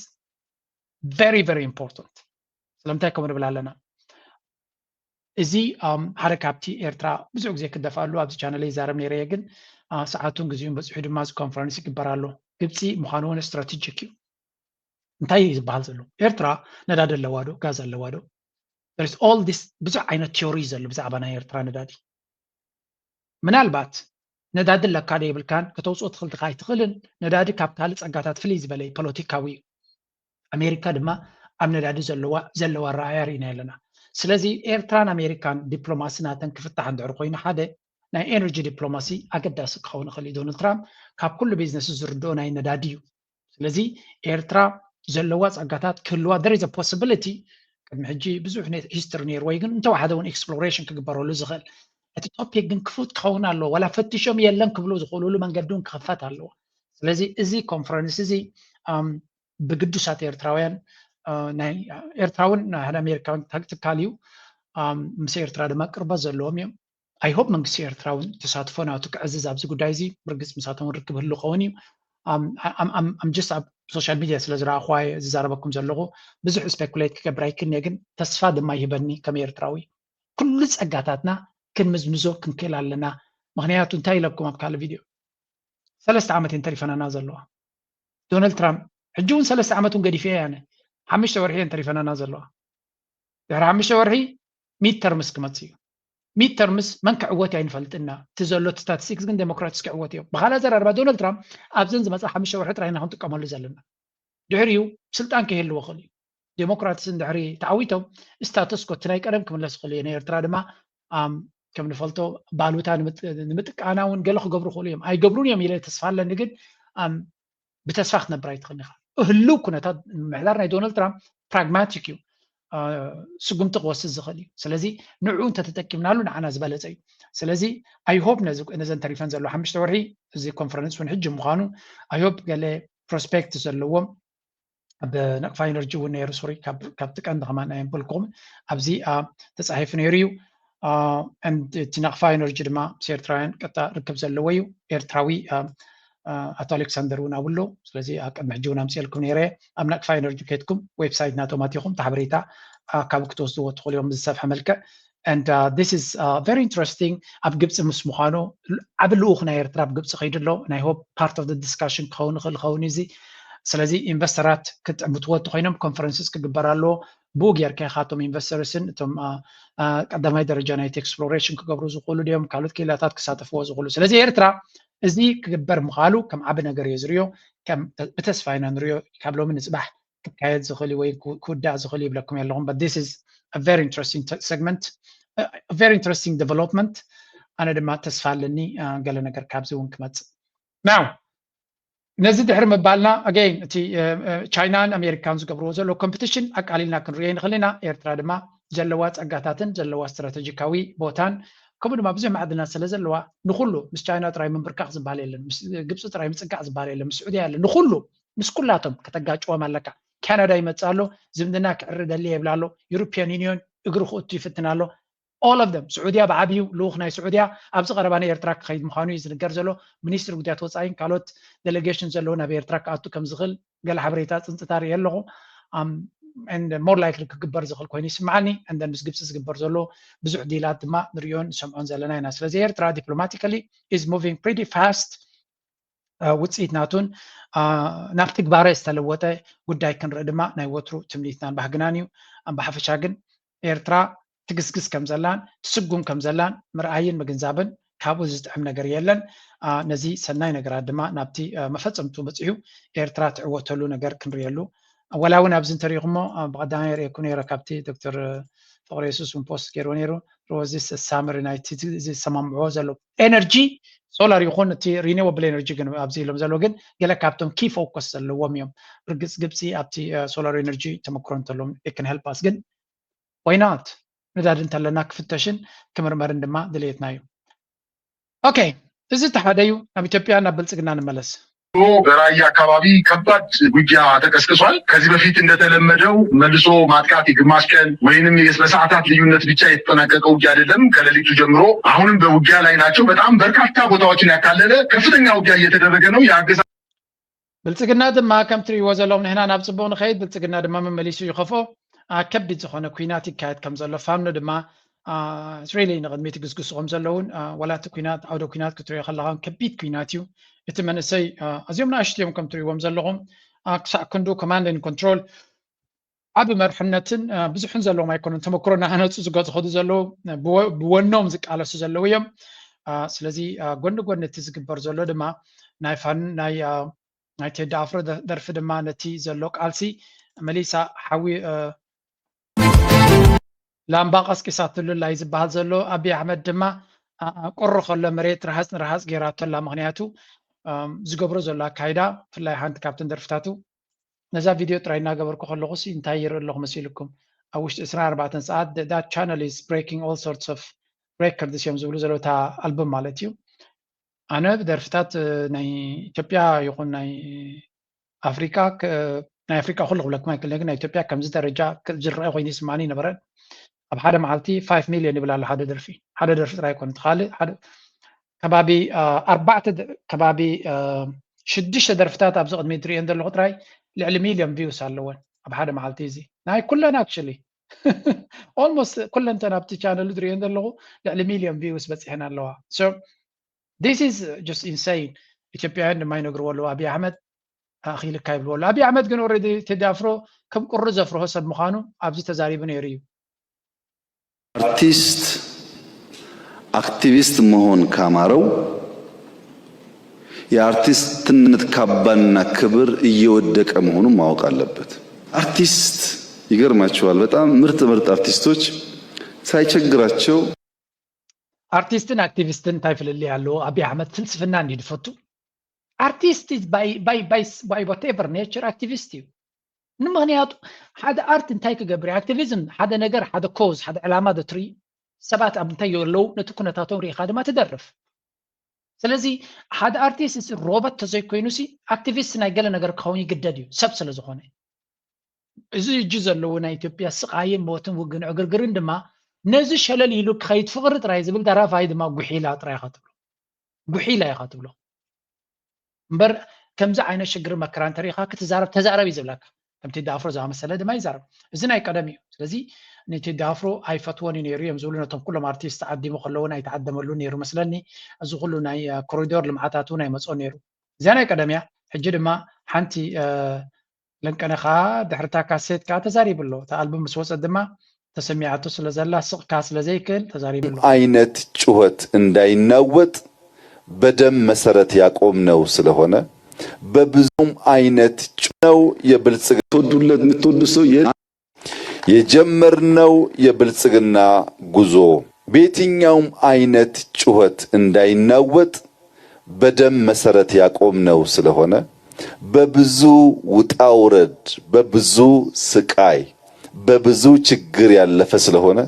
very very important ስለምንታይ ከምኡ ንብል ኣለና እዚ ሓደ ካብቲ ኤርትራ ብዙሕ ግዜ ክደፍኣሉ ኣብዚ ቻነለይ ይዛረብ ነይረ እየ ግን ሰዓቱን ግዜኡን በፂሑ ድማ እዚ ኮንፈረንስ ይግበር ኣሎ ግብፂ ምዃኑ እውን ስትራቴጂክ እዩ እንታይ እዩ ዝበሃል ዘሎ ኤርትራ ነዳዲ ኣለዋ ዶ ጋዝ ኣለዋ ዶ all this ብዙሕ ዓይነት ቲዮሪ እዩ ዘሎ ብዛዕባ ናይ ኤርትራ ነዳዲ ምናልባት ነዳዲ ኣለካ ዶ የብልካን ከተውፅኦ ትኽእል ዲኻ ኣይትኽእልን ነዳዲ ካብ ካልእ ፀጋታት ፍልይ ዝበለ እዩ ፖለቲካዊ እዩ ኣሜሪካ ድማ ኣብ ነዳዲ ዘለዋ ዘለዋ ኣረኣእያ ርኢና ኣለና ስለዚ ኤርትራን ኣሜሪካን ዲፕሎማሲ ናተን ክፍታሕ እንድሕር ኮይኑ ሓደ ናይ ኤነርጂ ዲፕሎማሲ ኣገዳሲ ክኸውን ይኽእል እዩ ዶናልድ ትራምፕ ካብ ኩሉ ቢዝነስ ዝርድኦ ናይ ነዳዲ እዩ ስለዚ ኤርትራ ዘለዋ ጸጋታት ክህልዋ there is a possibility ቅድሚ ሕጂ ብዙሕ ሂስትሪ ነይርዎ እዩ ግን እንተወሓደ እውን ኤክስፕሎሬሽን ክግበረሉ ዝኽእል እቲ ቶፒክ ግን ክፉት ክኸውን ኣለዎ ዋላ ፈቲሾም የለን ክብሉ ዝኽእሉሉ መንገዲ እውን ክኽፈት ኣለዎ ስለዚ እዚ ኮንፈረንስ እዚ ብግዱሳት ኤርትራውያን ናይ ኤርትራ እውን ሓደ ኣሜሪካዊ ትካል እዩ ምስ ኤርትራ ድማ ቅርበት ዘለዎም እዮም ኣይሆፕ መንግስቲ ኤርትራ እውን ተሳትፎ ናቱ ክዕዝዝ ኣብዚ ጉዳይ እዚ ብርግፅ ምሳቶም ርክብ ህሉ ከውን እዩ ኣምጀስት ኣብ ሶሻል ሚድያ ስለ ዝረኣኹዋ ዝዛረበኩም ዘለኹ ብዙሕ ስፔኩሌት ክገብር ኣይክልኒ ግን ተስፋ ድማ ይህበኒ ከም ኤርትራዊ ኩሉ ፀጋታትና ክንምዝምዞ ክንክእል ኣለና ምክንያቱ እንታይ ኢለኩም ኣብ ካልእ ቪድዮ ሰለስተ ዓመት እየን ተሪፈናና ዘለዋ ዶናልድ ትራምፕ ሕጂ እውን ሰለስተ ዓመት እውን ገዲፈ ኣነ ሓሙሽተ ወርሒ እየን ተሪፈናና ዘለዋ ድሕሪ ሓሙሽተ ወርሒ ሚድ ተርምስ ክመፅእ እዩ ሚድ ተርምስ መን ክዕወት ኣይንፈልጥና እቲ ዘሎ ስታቲስቲክስ ግን ዴሞክራትስ ክዕወት እዮም ብካልእ ኣዘራርባ ዶናልድ ትራምፕ ኣብዘን ዝመፅእ ሓሙሽተ ወርሒ ጥራይና ክንጥቀመሉ ዘለና ድሕሪኡ ስልጣን ከይህልዎ ክእል እዩ ዴሞክራትስ እንድሕሪ ተዓዊቶም ስታተስኮ እቲ ናይ ቀደም ክምለስ ክእል እዩ ንኤርትራ ድማ ከም ንፈልጦ ባሉታ ንምጥቃና እውን ገለ ክገብሩ ክእሉ እዮም ኣይገብሩን እዮም ኢለ ተስፋ ኣለኒ ግን ብተስፋ ክትነብር ኣይትኽእል ኢኻ ህልው ኩነታት ምሕዳር ናይ ዶናልድ ትራምፕ ፕራግማቲክ እዩ ስጉምቲ ክወስድ ዝኽእል እዩ ስለዚ ንዕኡ እንተተጠቂምናሉ ንዓና ዝበለፀ እዩ ስለዚ ኣይሆፕ ነዘን ተሪፈን ዘሎ ሓሙሽተ ወርሒ እዚ ኮንፈረንስ እውን ሕጂ ምዃኑ ኣይሆፕ ገለ ፕሮስፔክት ዘለዎም ኣብ ናቕፋ ኤነርጂ እውን ነይሩ ሶሪ ካብቲ ቀንዲ ከማን ኣየንበልኩም ኣብዚ ተፃሒፉ ነይሩ እዩ እቲ ናቕፋ ኤነርጂ ድማ ምስ ኤርትራውያን ቀጣ ርክብ ዘለዎ እዩ ኤርትራዊ ኣቶ ኣሌክሳንደር እውን ኣብሎ ስለዚ ኣብ ቅድሚ ሕጂ እውን ኣምፅኤልኩም ነይረ ኣብ ናቕፋ ኤነርጂ ከድኩም ዌብሳይት ናቶም ኣትኹም ታሕበሬታ ካብ ክትወስድዎ ትኽእሉ እዮም ብዝሰፍሐ መልክዕ and uh, this is uh, very interesting ኣብ ግብፂ ምስ ምዃኑ ዓብ ልኡኽ ናይ ኤርትራ ኣብ ግብፂ ከይዱ ኣሎ ናይ ሆፕ part of the discussion ክኸውን ይኽእል ኸውን እዚ ስለዚ ኢንቨስተራት ክጥዕምትዎ እንተኮይኖም ኮንፈረንስስ ክግበር ኣለዎ ብኡ ጌርካ ኢኻቶም ኢንቨስተርስን እቶም ቀዳማይ ደረጃ ናይቲ ኤክስፕሎሬሽን ክገብሩ ዝኽእሉ ድዮም ካልኦት ክኢላታት ክሳተፍዎ ዝኽእሉ ስለዚ ኤርትራ እዚ ክግበር ምዃሉ ከም ዓቢ ነገር እዮ ዝርዮ ብተስፋ ኢና ንርዮ ካብ ሎሚ ንፅባሕ ክካየድ ዝኽእል ወይ ክውዳእ ዝኽእል ይብለኩም ኣለኹም but this is a very interesting segment very interesting development ኣነ ድማ ተስፋ ኣለኒ ገለ ነገር ካብዚ እውን ክመፅእ now ነዚ ድሕሪ ምባልና ኣገይን እቲ ቻይናን ኣሜሪካን ዝገብርዎ ዘሎ ኮምፒቲሽን ኣቃሊልና ክንሪኦ ንኽእል ኢና ኤርትራ ድማ ዘለዋ ጸጋታትን ዘለዋ ስትራተጂካዊ ቦታን ከምኡ ድማ ብዙሕ ማዕድናት ስለ ዘለዋ ንኩሉ ምስ ቻይና ጥራይ ምንብርካኽ ዝበሃል የለን ምስ ግብፂ ጥራይ ምፅጋዕ ዝበሃል የለን ምስ ስዑድያ የለን ንኩሉ ምስ ኩላቶም ከተጋጭዎም ኣለካ ካናዳ ይመፅእ ኣሎ ዝምድና ክዕሪ ደሊ የብላ ኣሎ ዩሮፒያን ዩኒዮን እግሪ ክእቱ ይፍትን ኣሎ all of them ስዑድያ ብዓብዩ ልኡኽ ናይ ስዑድያ ኣብዚ ቀረባ ንኤርትራ ክኸይድ ምዃኑ እዩ ዝንገር ዘሎ ሚኒስትሪ ጉዳያት ወፃኢን ካልኦት ዴሌጌሽን ዘለዎ ናብ ኤርትራ ክኣቱ ከም ዝኽእል ገለ ሓበሬታ ፅንፅታ ርየ ኣለኹ more likely ክግበር ዝኽእል ኮይኑ ይስምዓኒ። And then ምስ ግብፂ ዝግበር ዘሎ ብዙሕ ዲላት ድማ ንሪኦን ንሰምዖን ዘለና ኢና። ስለዚ ኤርትራ diplomatically is moving pretty fast ውፅኢት ናቱን ናብ ትግባረ ዝተለወጠ ጉዳይ ክንርኢ ድማ ናይ ወትሩ ትምኒትናን ባህግናን እዩ። ብሓፈሻ ግን ኤርትራ ትግስግስ ከም ዘላን ትስጉም ከም ዘላን ምርኣይን ምግንዛብን ካብኡ ዝጥዕም ነገር የለን። ነዚ ሰናይ ነገራት ድማ ናብቲ መፈፀምቱ በፂሑ ኤርትራ ትዕወተሉ ነገር ክንርእየሉ፣ ወላ እውን ኣብዚ እንተሪኢኹሞ ብቐዳማይ ርእየኩ ነይረ ካብቲ ዶክተር ፍቕረ የሱስ እውን ፖስት ገይርዎ ነይሩ። ሮዚ ሳመሪ ናይቲ ዝሰማምዕዎ ዘሎ ኤነርጂ ሶላር ይኹን እቲ ሪኒወብል ኤነርጂ ግን ኣብዚ ኢሎም ዘለዉ ግን ገለ ካብቶም ኪ ፎከስ ዘለዎም እዮም። ርግፅ ግብፂ ኣብቲ ሶላር ኤነርጂ ተመክሮ እንተሎም can help us ግን why not ነዳዲ እንተለና ክፍተሽን ክምርመርን ድማ ድልየትና እዩ። ኦኬ፣ እዚ ተሓደ እዩ። ናብ ኢትዮጵያ ናብ ብልፅግና ንመለስ። በራያ አካባቢ ከባድ ውጊያ ተቀስቅሷል። ከዚህ በፊት እንደተለመደው መልሶ ማጥቃት የግማሽ ቀን ወይንም በሰዓታት ልዩነት ብቻ የተጠናቀቀ ውጊያ አይደለም። ከሌሊቱ ጀምሮ አሁንም በውጊያ ላይ ናቸው። በጣም በርካታ ቦታዎችን ያካለለ ከፍተኛ ውጊያ እየተደረገ ነው። የአገዛዙ ብልፅግና ድማ ከም ትርእይዎ ዘለኹም ንሕና ናብ ፅቡቕ ንኸይድ፣ ብልፅግና ድማ መመሊሱ ይኸፍኦ። ከቢድ ዝኾነ ኲናት ይካየድ ከም ዘሎ ፋኖ ድማ really ንቕድሚት ይግስግሱ ከም ዘለውን፣ ዋላ እቲ ኲናት ዓውደ ኲናት ክትሪኦ ከለኻ ከቢድ ኲናት እዩ። እቲ መንእሰይ ኣዝዮም ንኣሽቱ እዮም ከም ትርእይዎም ዘለኹም። ክሳዕ ክንዱ command and control ዓቢ መርሕነትን ብዙሕን ዘለዎም ኣይኮኑን። ተመክሮ እናሃነፁ ዝገዝኸዱ ዘለዉ ብወኖም ዝቃለሱ ዘለዉ እዮም። ስለዚ ጎኒ ጎኒ እቲ ዝግበር ዘሎ ድማ ናይ ፋን ናይ ናይ ቴዲ ኣፍሮ ደርፊ ድማ ነቲ ዘሎ ቃልሲ መሊሳ ሓዊ ላምባ ቀስቂሳትሉ ኣላ እዩ ዝበሃል ዘሎ። ኣብይ ኣሕመድ ድማ ቁሪ ከሎ መሬት ረሃፅ ንረሃፅ ገይራቶ ኣላ። ምክንያቱ ዝገብሮ ዘሎ ኣካይዳ ብፍላይ ሓንቲ ካብተን ደርፍታቱ ነዛ ቪድዮ ጥራይ እናገበርኩ ከለኹሲ እንታይ ይርኢ ኣለኹ መሲልኩም? ኣብ ውሽጢ ዕስራን ኣርባዕተን ሰዓት that channel is breaking all sorts of records እዮም ዝብሉ ዘለዉ እታ ኣልበም ማለት እዩ። ኣነ ብደርፍታት ናይ ኢትዮጵያ ይኹን ናይ ኣፍሪካ ናይ ኣፍሪካ ኩሉ ክብለኩም ኣይክእልን ግን ናይ ኢትዮጵያ ከምዚ ደረጃ ዝረአ ኮይኑ ይስማኒ ነበረ። ኣብ ሓደ መዓልቲ ፋይቭ ሚልዮን ይብል ኣሎ ሓደ ደርፊ ሓደ ደርፊ ጥራይ ይኮነ ካልእ ከባቢ ኣርባዕተ ከባቢ ሽዱሽተ ደርፍታት ኣብዚ ቅድሚ ትሪእየን ዘለኹ ጥራይ ልዕሊ ሚልዮን ቪውስ ኣለወን ኣብ ሓደ መዓልቲ እዚ ናይ ኩለን actually almost ኩለንተን ኣብቲ ቻነሉ ትሪእየን ዘለኹ ልዕሊ ሚልዮን ቪውስ በፂሐን ኣለዋ። This is just insane። ኢትዮጵያውያን ድማ ይነግርዎ ኣለዉ ኣብይ ኣሕመድ ኣኺልካ ይብልዎ ኣለዉ። ኣብይ ኣሕመድ ግን already ቴዲ ኣፍሮ ከም ቁሪ ዘፍርሆ ሰብ ምዃኑ ኣብዚ ተዛሪቡ ነይሩ እዩ። ኣርቲስት አክቲቪስት መሆን ካማረው የአርቲስትነት ካባና ክብር እየወደቀ መሆኑን ማወቅ አለበት። አርቲስት ይገርማችኋል በጣም ምርጥ ምርጥ አርቲስቶች ሳይቸግራቸው ኣርቲስትን ኣክቲቪስትን እንታይ ፍልልይ ኣለዎ? ኣብይ ኣሕመድ ፍልስፍና እንድዩ ዝፈቱ። ኣርቲስት by whatever nature ኣክቲቪስት እዩ። ንምክንያቱ ሓደ ኣርት እንታይ ክገብር እዩ? ኣክቲቪዝም ሓደ ነገር ሓደ ኮዝ ሓደ ዕላማ ዘትርኢ ሰባት ኣብ እንታይ ዘለዉ ነቲ ኩነታቶም ርኢኻ ድማ ትደርፍ። ስለዚ ሓደ ኣርቲስት ሮቦት ተዘይኮይኑሲ ኣክቲቪስት ናይ ገለ ነገር ክኸውን ይግደድ እዩ ሰብ ስለዝኾነ። እዚ እጂ ዘለዎ ናይ ኢትዮጵያ ስቓይን ሞትን ውግን ዕግርግርን ድማ ነዚ ሸለል ኢሉ ክኸይድ ፍቕሪ ጥራይ ዝብል ደራፋይ ድማ ጉሒላ ጥራይ ኢኻ ትብሎ። ጉሒላ ኢኻ ትብሎ። እምበር ከምዚ ዓይነት ሽግር መከራ እንተሪኢኻ ክትዛረብ ተዛረብ እዩ ዝብለካ። ከም ቴዲ ኣፍሮ ዝኣመሰለ ድማ ይዛረብ። እዚ ናይ ቀደም እዩ። ስለዚ ንቴዲ ኣፍሮ ኣይፈትዎን እዩ ነይሩ እዮም ዝብሉ ነቶም ኩሎም ኣርቲስት ተዓዲሙ ከለውን ኣይተዓደመሉን ነይሩ መስለኒ። እዚ ኩሉ ናይ ኮሪዶር ልምዓታት እውን ኣይመፅኦን ነይሩ። እዚኣ ናይ ቀደም እያ። ሕጂ ድማ ሓንቲ ለንቀነ ከዓ ድሕርታ ካሴት ከዓ ተዛሪቡ ኣሎ። እታ ኣልቡም ምስ ወፀት ድማ ተሰሚዓቶ ስለ ዘላ ስቕካ ስለ ዘይክእል ተዛሪቡ ኣሎ። አይነት ጩኸት እንዳይናወጥ በደም መሰረት ያቆምነው ስለሆነ በብዙም አይነት ጩኸት ነው የብልጽግና የምትወዱለት የምትወዱት ሰው የ የጀመርነው የብልጽግና ጉዞ በየትኛውም አይነት ጩኸት እንዳይናወጥ በደም መሰረት ያቆምነው ስለሆነ በብዙ ውጣ ውረድ፣ በብዙ ስቃይ፣ በብዙ ችግር ያለፈ ስለሆነ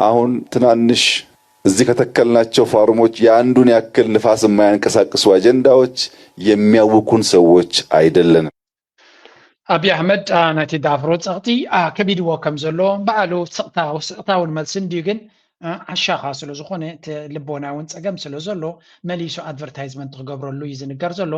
አሁን ትናንሽ እዚህ ከተከልናቸው ፋርሞች የአንዱን ያክል ንፋስ የማያንቀሳቅሱ አጀንዳዎች የሚያውኩን ሰዎች አይደለንም። ኣብይ ኣሕመድ ናይቲ ዳፍሮ ፀቕጢ ከቢድዎ ከም ዘሎ በዓሉ ስቕታ ስቕታ እውን መልሲ እንድዩ ግን ዓሻኻ ስለ ዝኾነ እቲ ልቦና እውን ፀገም ስለ ዘሎ መሊሱ ኣድቨርታይዝመንት ክገብረሉ እዩ ዝንገር ዘሎ።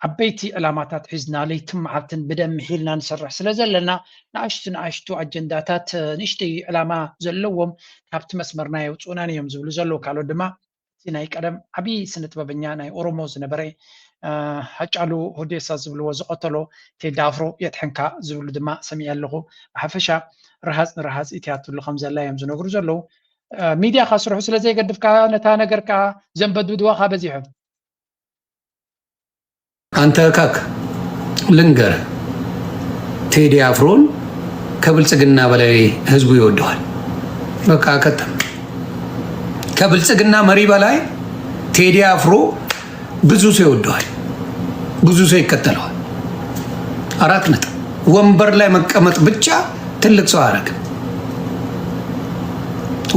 ዓበይቲ ዕላማታት ሒዝና ለይትን መዓልትን ብደም ምሒልና ንሰርሕ ስለ ዘለና ንኣሽቱ ንኣሽቱ ኣጀንዳታት ንእሽተይ ዕላማ ዘለዎም ካብቲ መስመርና የውፅኡናን እዮም ዝብሉ ዘለዉ። ካልኦት ድማ እቲ ናይ ቀደም ዓብዪ ስነ ጥበበኛ ናይ ኦሮሞ ዝነበረ ሃጫሉ ሁዴሳ ዝብልዎ ዝቐተሎ ቴዲ ኣፍሮ የጥሕንካ ዝብሉ ድማ ሰሚዐ ኣለኹ። ብሓፈሻ ረሃፅ ንረሃፅ ኢትያትሉ ከም ዘላ እዮም ዝነግሩ ዘለዉ። ሚድያ ካስርሑ ስለ ዘይገድፍካ ነታ ነገር ከዓ ዘንበድብድዋኻ በዚሖም። አንተ ካክ ልንገር፣ ቴዲ አፍሮን ከብልጽግና በላይ ህዝቡ ይወደዋል። በቃ ከተም ከብልጽግና መሪ በላይ ቴዲ አፍሮ ብዙ ሰው ይወደዋል፣ ብዙ ሰው ይከተለዋል። አራት ነጥብ። ወንበር ላይ መቀመጥ ብቻ ትልቅ ሰው አያረግም።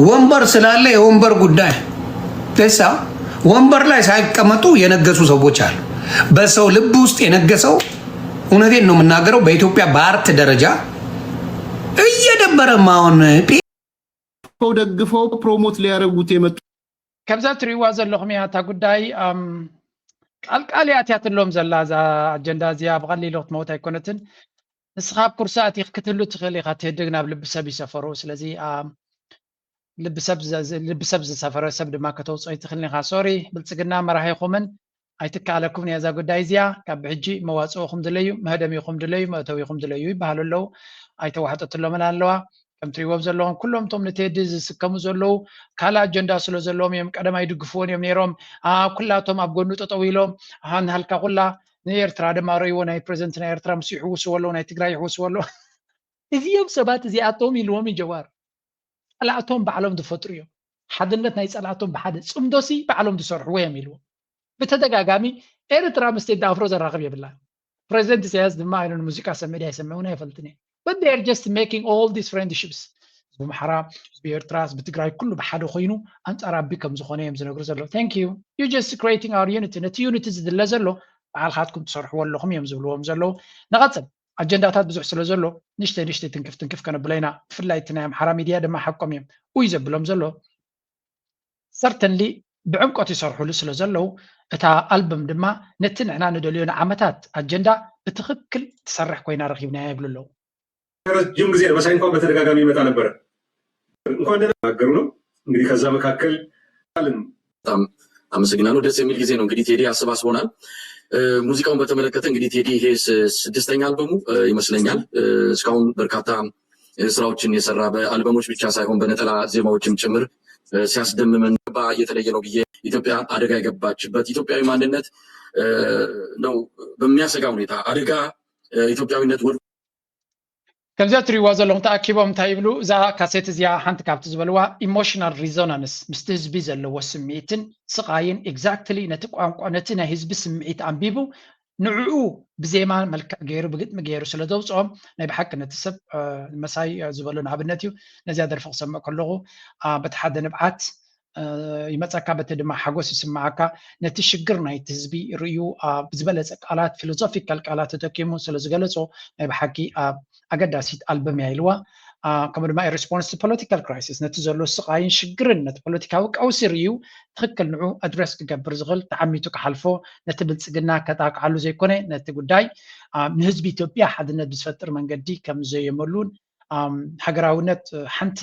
ወንበር ስላለ የወንበር ጉዳይ ደሳ ወንበር ላይ ሳይቀመጡ የነገሱ ሰዎች አሉ። በሰው ልብ ውስጥ የነገሰው እውነቴን ነው የምናገረው። በኢትዮጵያ በአርት ደረጃ እየደበረ ማሆን ደግፈው ፕሮሞት ሊያደርጉት የመጡ ከምዛ ትሪእዋ ዘለኹም እያ እታ ጉዳይ። ቃልቃል እያ እትያትሎም ዘላ እዛ ኣጀንዳ እዚኣ። ብቐሊሉ ክትመውት ኣይኮነትን። ንስኻ ኣብ ኩርሲ ኣቲኽ ክትህሉ ትኽእል ኢኻ። ትህድግ ናብ ልቢ ሰብ ይሰፈሩ። ስለዚ ልቢ ሰብ ዝሰፈረ ሰብ ድማ ከተውፅኦ ይትኽእልን ኢኻ። ሶሪ ብልፅግና መራሒኹምን ኣይትከኣለኩምን እያ እዛ ጉዳይ እዚኣ። ካብ ብሕጂ መዋፅኦኹም ድለዩ፣ መህደሚኹም ድለዩ፣ መእተዊኹም ድለዩ ይበሃሉ ኣለዉ። ኣይተዋሕጠትሎምን ኣለዋ። ከም ትሪእዎም ዘለኹም ኩሎም እቶም ንቴዲ ዝስከሙ ዘለዉ ካልእ ኣጀንዳ ስለ ዘለዎም እዮም። ቀደም ኣይድግፍዎን እዮም ነይሮም። ኩላቶም ኣብ ጎኑ ጠጠው ኢሎም ንሃልካ ኩላ ንኤርትራ ድማ ረእይዎ። ናይ ፕሬዚደንት ናይ ኤርትራ ምስ ይሕውስዎ ኣለዉ፣ ናይ ትግራይ ይሕውስዎ ኣለዉ። እዚኦም ሰባት እዚኣቶም ኢልዎም እዩ ጀዋር። ፀላእቶም ባዕሎም ዝፈጥሩ እዮም። ሓድነት ናይ ፀላእቶም ብሓደ ፅምዶሲ ባዕሎም ዝሰርሕዎ እዮም ኢልዎም። ብተደጋጋሚ ኤርትራ ምስ ቴዲ ኣፍሮ ዘራኽብ የብላን። ፕሬዚደንት ኢሳያስ ድማ ኣይነ ሙዚቃ ሰምዕ ድያ ይሰምዕ እውን ኣይፈልጥን እየ። But they are just making all these friendships። ህዝቢ ኣምሓራ፣ ህዝቢ ኤርትራ፣ ህዝቢ ትግራይ ኩሉ ብሓደ ኮይኑ ኣንፃር ኣቢ ከም ዝኾነ እዮም ዝነግሩ ዘለዉ። Thank you. You just creating our unity። ነቲ ዩኒቲ ዝድለ ዘሎ ባዕልኻትኩም ትሰርሕዎ ኣለኹም እዮም ዝብልዎም ዘለዉ። ንቐፅል። ኣጀንዳታት ብዙሕ ስለ ዘሎ ንእሽተይ ንእሽተይ ትንክፍ ትንክፍ ከነብሎ ኢና። ብፍላይ እቲ ናይ ኣምሓራ ሚድያ ድማ ሓቆም እዮም። ኡይ ዘብሎም ዘሎ ሰርተንሊ ብዕምቆት ይሰርሑሉ ስለ ዘለዉ እታ ኣልበም ድማ ነቲ ንሕና ንደልዮ ንዓመታት ኣጀንዳ ብትኽክል ትሰርሕ ኮይና ረኺብናያ ይብሉ ኣለዉ። ረጅም ጊዜ መሳይ እንኳን በተደጋጋሚ ይመጣ ነበረ። እንኳን ደህና ተናገሩ ነው እንግዲህ ከዛ መካከል በጣም አመሰግናለሁ። ደስ የሚል ጊዜ ነው እንግዲህ ቴዲ አሰባስቦናል። ሙዚቃውን በተመለከተ እንግዲህ ቴዲ ይሄ ስድስተኛ አልበሙ ይመስለኛል። እስካሁን በርካታ ስራዎችን የሰራ በአልበሞች ብቻ ሳይሆን በነጠላ ዜማዎችም ጭምር ሲያስደምመን ባ እየተለየ ነው ብዬ ኢትዮጵያ አደጋ የገባችበት ኢትዮጵያዊ ማንነት ነው በሚያሰጋ ሁኔታ አደጋ ኢትዮጵያዊነት ወድቆ ከምዚኣ ትሪእዋ ዘለኹም ተኣኪቦም እንታይ ይብሉ? እዛ ካሴት እዚኣ ሓንቲ ካብቲ ዝበልዋ ኢሞሽናል ሪዞናንስ ምስቲ ህዝቢ ዘለዎ ስምዒትን ስቓይን ኤግዛክትሊ ነቲ ቋንቋ ነቲ ናይ ህዝቢ ስምዒት ኣንቢቡ ንዕኡ ብዜማ መልክዕ ገይሩ ብግጥሚ ገይሩ ስለ ዘውፅኦም ናይ ብሓቂ ነቲ ሰብ መሳይ ዝበሎ ንኣብነት እዩ። ነዚኣ ደርፊ ክሰምዕ ከለኹ በቲ ሓደ ንብዓት ይመፀካ፣ በቲ ድማ ሓጎስ ይስምዓካ። ነቲ ሽግር ናይቲ ህዝቢ ርእዩ ብዝበለፀ ቃላት ፊሎዞፊካል ቃላት ተጠቂሙ ስለ ዝገለፆ ናይ ብሓቂ ኣገዳሲት ኣልበም እያ ኢልዋ። ከምኡ ድማ ሪስፖንስ ቱ ፖለቲካል ክራይሲስ ነቲ ዘሎ ስቓይን ሽግርን ነቲ ፖለቲካዊ ቀውሲ ርእዩ ትኽክል ንዑ ኣድረስ ክገብር ዝኽእል ተዓሚቱ ክሓልፎ ነቲ ብልፅግና ከጣቅዓሉ ዘይኮነ ነቲ ጉዳይ ንህዝቢ ኢትዮጵያ ሓድነት ብዝፈጥር መንገዲ ከም ዘየመሉን ሃገራውነት ሓንቲ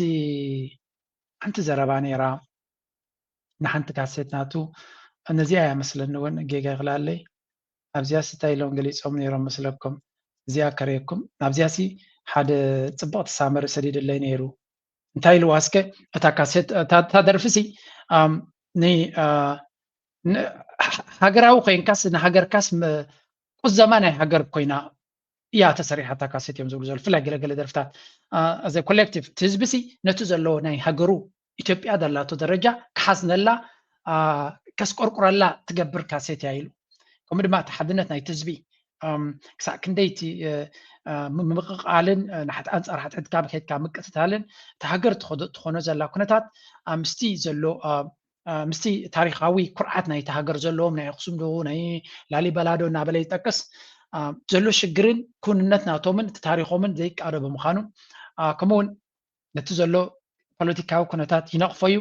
ሓንቲ ዘረባ ነይራ ንሓንቲ ካሴት ናቱ ነዚኣ እያ መስለኒ እውን ጌጋ ይኽላለይ ኣብዚኣ ስታይ ኢሎም ገሊፆም ነይሮም መስለኩም እዚኣ ከረየኩም ናብዚኣ ሲ ሓደ ፅብቕቲ ሳመሪ ሰዲድለይ ነይሩ እንታይ ኢልዋ እስከ እታ ካሴት እታ ደርፊ ሲ ሃገራዊ ኮይንካስ ንሃገርካስ ቁዘማ ናይ ሃገር ኮይና እያ ተሰሪሓ እታ ካሴት እዮም ዝብሉ ዘሎ ብፍላይ ገለገለ ደርፍታት as a collective እቲ ህዝቢ ሲ ነቲ ዘለዎ ናይ ሃገሩ ኢትዮጵያ ዘላቶ ደረጃ ክሓዝነላ ከስቆርቁረላ ትገብር ካሴት እያ ኢሉ ከምኡ ድማ እቲ ሓድነት ናይቲ ህዝቢ ክሳዕ ክንደይ እቲ ምምቕቓልን ኣንፃር ሓድሕድካ ብከድካ ምቅትታልን እቲ ሃገር ትኾኖ ዘላ ኩነታት ምስቲ ዘሎ ምስቲ ታሪካዊ ኩርዓት ናይቲ ሃገር ዘለዎም ናይ ኣክሱም ዶ ናይ ላሊበላ ዶ እናበለ ይጠቅስ ዘሎ ሽግርን ክውንነት ናቶምን እቲ ታሪኮምን ዘይቃዶ ብምዃኑ ከምኡውን ነቲ ዘሎ ፖለቲካዊ ኩነታት ይነቕፎ እዩ።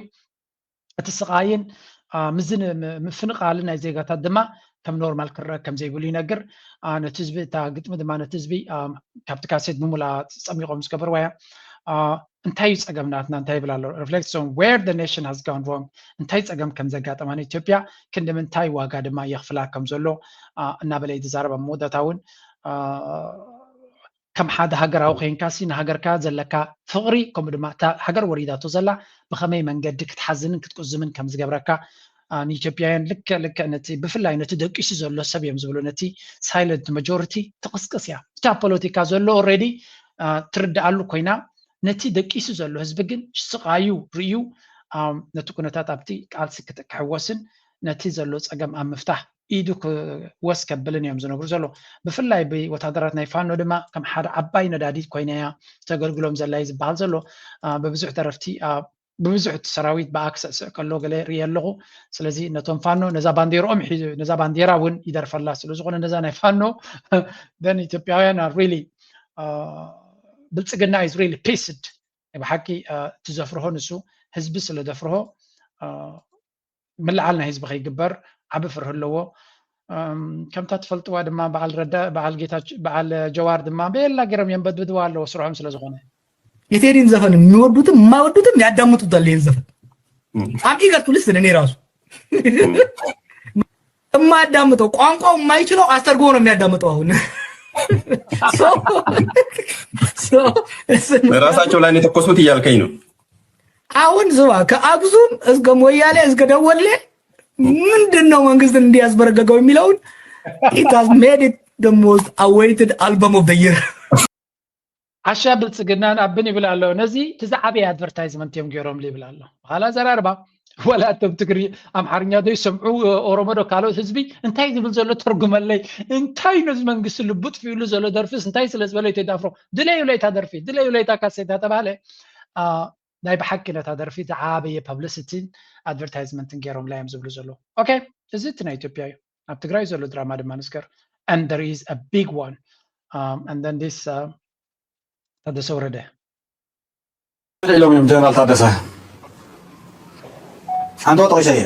እቲ ስቓይን ምፍንቓልን ናይ ዜጋታት ድማ ከም ኖርማል ክረአ ከም ዘይብሉ ይነግር። ነቲ ህዝቢ፣ እታ ግጥሚ ድማ ነቲ ህዝቢ ካብቲ ካሴት ብሙላ ጸሚቖም ዝገበርዋ እያ። እንታይ እዩ ጸገም ናትና? እንታይ ይብል ኣሎ? Reflects on where the nation has gone wrong። እንታይ ጸገም ከም ዘጋጠማ ንኢትዮጵያ፣ ክንዲ ምንታይ ዋጋ ድማ የኽፍላ ከም ዘሎ እናበለ እዩ ዝዛረብ። ኣብ መወዳእታ እውን ከም ሓደ ሃገራዊ ኮይንካ ሲ ንሃገርካ ዘለካ ፍቕሪ፣ ከምኡ ድማ እታ ሃገር ወሪዳቶ ዘላ ብኸመይ መንገዲ ክትሓዝንን ክትቁዝምን ከም ዝገብረካ፣ ንኢትዮጵያውያን ልክዕ ልክዕ ነቲ ብፍላይ ነቲ ደቂሱ ዘሎ ሰብ እዮም ዝብሉ፣ ነቲ ሳይለንት መጆሪቲ ትቕስቅስ እያ። እታ ፖለቲካ ዘሎ ኦልሬዲ ትርድኣሉ ኮይና፣ ነቲ ደቂሱ ዘሎ ህዝቢ ግን ስቓዩ ርእዩ ነቲ ኩነታት ኣብቲ ቃልሲ ክሕወስን ነቲ ዘሎ ጸገም ኣብ ምፍታሕ ኢዱ ክወስ ከብልን እዮም ዝነግሩ ዘሎ። ብፍላይ ብወታደራት ናይ ፋኖ ድማ ከም ሓደ ዓባይ ነዳዲት ኮይና እያ ተገልግሎም ዘላ እዩ ዝበሃል ዘሎ። ብብዙሕ ደረፍቲ ብብዙሕ እቲ ሰራዊት ብኣ ክስዕስዕ ከሎ ገለ ርኢ ኣለኹ። ስለዚ ነቶም ፋኖ ነዛ ባንዴርኦም ሒዙ፣ ነዛ ባንዴራ እውን ይደርፈላ ስለ ዝኾነ ነዛ ናይ ፋኖ ደን ኢትዮጵያውያን are really ብልጽግና is really pissed። ብሓቂ እቲ ዘፍርሆ ንሱ ህዝቢ ስለ ዘፍርሆ ምልዓል ናይ ህዝቢ ከይግበር ዓቢ ፍርሂ ኣለዎ። ከምታ ትፈልጥዋ ድማ በዓል ረዳ በዓል ጌታ በዓል ጀዋር ድማ ቤላ ገይሮም የንበድብድዋ ኣለዎ ስርሖም ስለ ዝኾነ። የቴዲን ዘፈን የሚወዱትም የማይወዱትም ያዳምጡታል። ይህን ዘፈን I'm eager to listen። እኔ ራሱ የማያዳምጠው ቋንቋው የማይችለው አስተርጎ ነው የሚያዳምጠው። አሁን ራሳቸው ላይ የተኮሱት እያልከኝ ነው። አሁን ስማ፣ ከአክሱም እስከ ሞያሌ እስከ ደወሌ ምንድን ነው መንግስትን እንዲያስበረገገው የሚለውን it has made it the most awaited album of the year። ዓሻ ብልጽግናን ኣብን ይብል ኣሎ። ነዚ እቲ ዝዓበየ ኣድቨርታይዝመንት እዮም ገይሮምሉ ይብል ኣሎ። ብኻልእ ኣዘራርባ፣ ዋላ እቶም ትግሪ ኣምሓርኛ ዶ ይሰምዑ፣ ኦሮሞ ዶ ካልኦት ህዝቢ እንታይ ዝብል ዘሎ ተርጉመለይ፣ እንታይ ነዚ መንግስቲ ልቡ ጥፊኡሉ ዘሎ ደርፍስ እንታይ ስለ ዝበለ ኢትዮ ዳፍሮ ድለዩለይ እታ ደርፊ፣ ድለዩለይ እታ ካሴት እናተባህለ ናይ ብሓቂ ነታ ደርፊ ዝዓበየ ፐብሊሲቲን ኣድቨርታይዝመንትን ገይሮምላ እዮም ዝብሉ ዘለዉ። ኦኬ፣ እዚ እቲ ናይ ኢትዮጵያ እዩ። ኣብ ትግራይ ዘሎ ድራማ ድማ ንስገር። And there is a big one. And then this ታደሰ ወረደ ኢሎም እዮም ጀነራል ታደሰ። ሓንቲ ጠቂሰ እየ።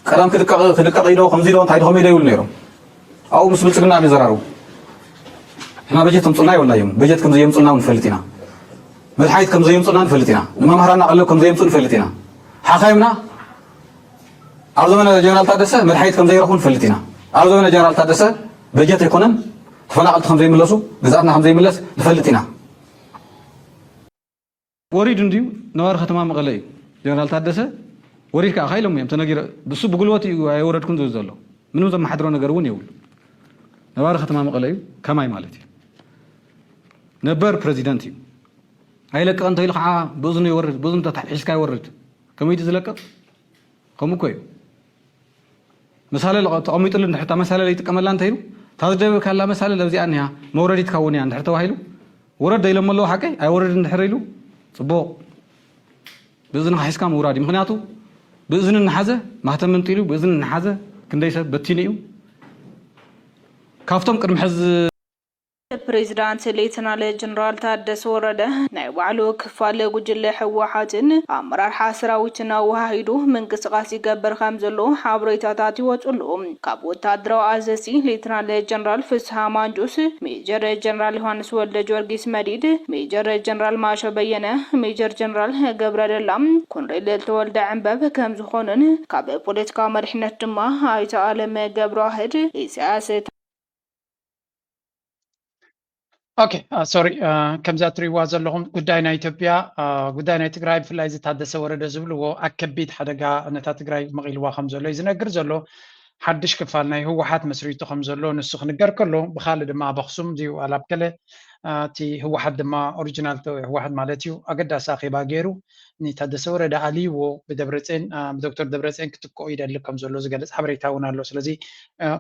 ቀደም ክልቀቕ ክልቀቕ ኢዶ ከምዚ ኢዶ እንታይ ዶ ከመይ ዶ ይብሉ ነይሮም። ኣብኡ ምስ ብልፅግና እዮም ይዘራረቡ። ንሕና በጀት ተምፅኡልና ይበልና እዮም። በጀት ከም ዘየምፅኡልና እውን ንፈልጥ ኢና። መድሓኒት ከም ዘየምፅኡልና ንፈልጥ ኢና። ንመምሃራንና ቀለብ ከም ዘየምፅኡ ንፈልጥ ኢና። ሓኻይምና ኣብ ዘመነ ጀነራል ታደሰ መድሓኒት ከም ዘይረኽቡ ንፈልጥ ኢና። ኣብ ዘመነ ጀነራል ታደሰ በጀት ኣይኮነን ተፈናቐልቲ ከም ዘይምለሱ፣ ግዝኣትና ከም ዘይምለስ ንፈልጥ ኢና። ወሪዱ እንድዩ ነባሪ ከተማ መቐለ እዩ ጀነራል ታደሰ። ወሪድካ ኢኻ ኢሎም እዮም ተነጊረ ብሱ ብጉልበት እዩ ኣይወረድኩን ዝብል ዘሎ። ምንም ዘመሓድሮ ነገር እውን የብሉ። ነባሪ ከተማ መቐለ እዩ ከማይ ማለት እዩ። ነበር ፕረዚደንት እዩ። ኣይለቅቕ እንተኢሉ ከዓ ብእዝኑ ይወርድ፣ ብእዝኑ ተታሒዝካ ይወርድ። ከመይ ድዩ ዝለቅቕ? ከምኡ እኮ እዩ። መሳለል ተቐሚጥሉ እንድሕር እታ መሳለል ይጥቀመላ እንተኢሉ እታ ዝደበብካላ መሳለል ኣብዚኣ እኒሃ መውረዲት ካውን እያ እንድሕር ተባሂሉ ውረድ ኢሎም ኣለዉ ሓቀይ ኣይወርድ እንድሕር ኢሉ ፅቡቕ ብእዝንኻ ሒዝካ ምውራድ እዩ። ምክንያቱ ብእዝኒ እናሓዘ ማህተም መንጢሉ ብእዝኒ እናሓዘ ክንደይ ሰብ በቲኑ እዩ። ካብቶም ቅድሚ ሕዚ ፕሬዚዳንት ሌተናል ጀነራል ታደሰ ወረደ ናይ ባዕሉ ክፋል ጉጅለ ህወሓትን ኣመራርሓ ሰራዊትን ኣወሃሂዱ ምንቅስቃስ ይገብር ከም ዘሎ ሓበሬታታት ይወፁ ኣለዉ። ካብ ወታደራዊ ኣዘዝቲ ሌተናል ጀነራል ፍስሃ ማንጁስ፣ ሜጀር ጀነራል ዮሃንስ ወልደ ጊዮርጊስ መዲድ፣ ሜጀር ጀነራል ማሾ በየነ፣ ሜጀር ጀነራል ገብረ ደላ፣ ኮንሬል ተወልደ ዕንበብ ከም ዝኾኑን ካብ ፖለቲካዊ መሪሕነት ድማ ኣይተ ኣለም ገብረዋህድ፣ ኢሳያስ ኦኬ ሶሪ ከምዛ እትሪእዋ ዘለኹም ጉዳይ ናይ ኢትዮጵያ ጉዳይ ናይ ትግራይ ብፍላይ እዚ ታደሰ ወረደ ዝብልዎ ኣብ ከቢድ ሓደጋ ነታ ትግራይ መቒልዋ ከም ዘሎ እዩ ዝነግር ዘሎ። ሓድሽ ክፋል ናይ ህወሓት መስሪቱ ከም ዘሎ ንሱ ክንገር ከሎ ብካልእ ድማ ኣብ ኣክሱም ድዩ ኣላብ ገለ እቲ ህወሓት ድማ ኦሪጂናል ህወሓት ማለት እዩ ኣገዳሲ ኣኼባ ገይሩ ንታደሰ ወረደ ኣልይዎ ብደብረፅን ብዶክተር ደብረፅን ክትክኦ ይደሊ ከም ዘሎ ዝገልፅ ሓበሬታ እውን ኣሎ። ስለዚ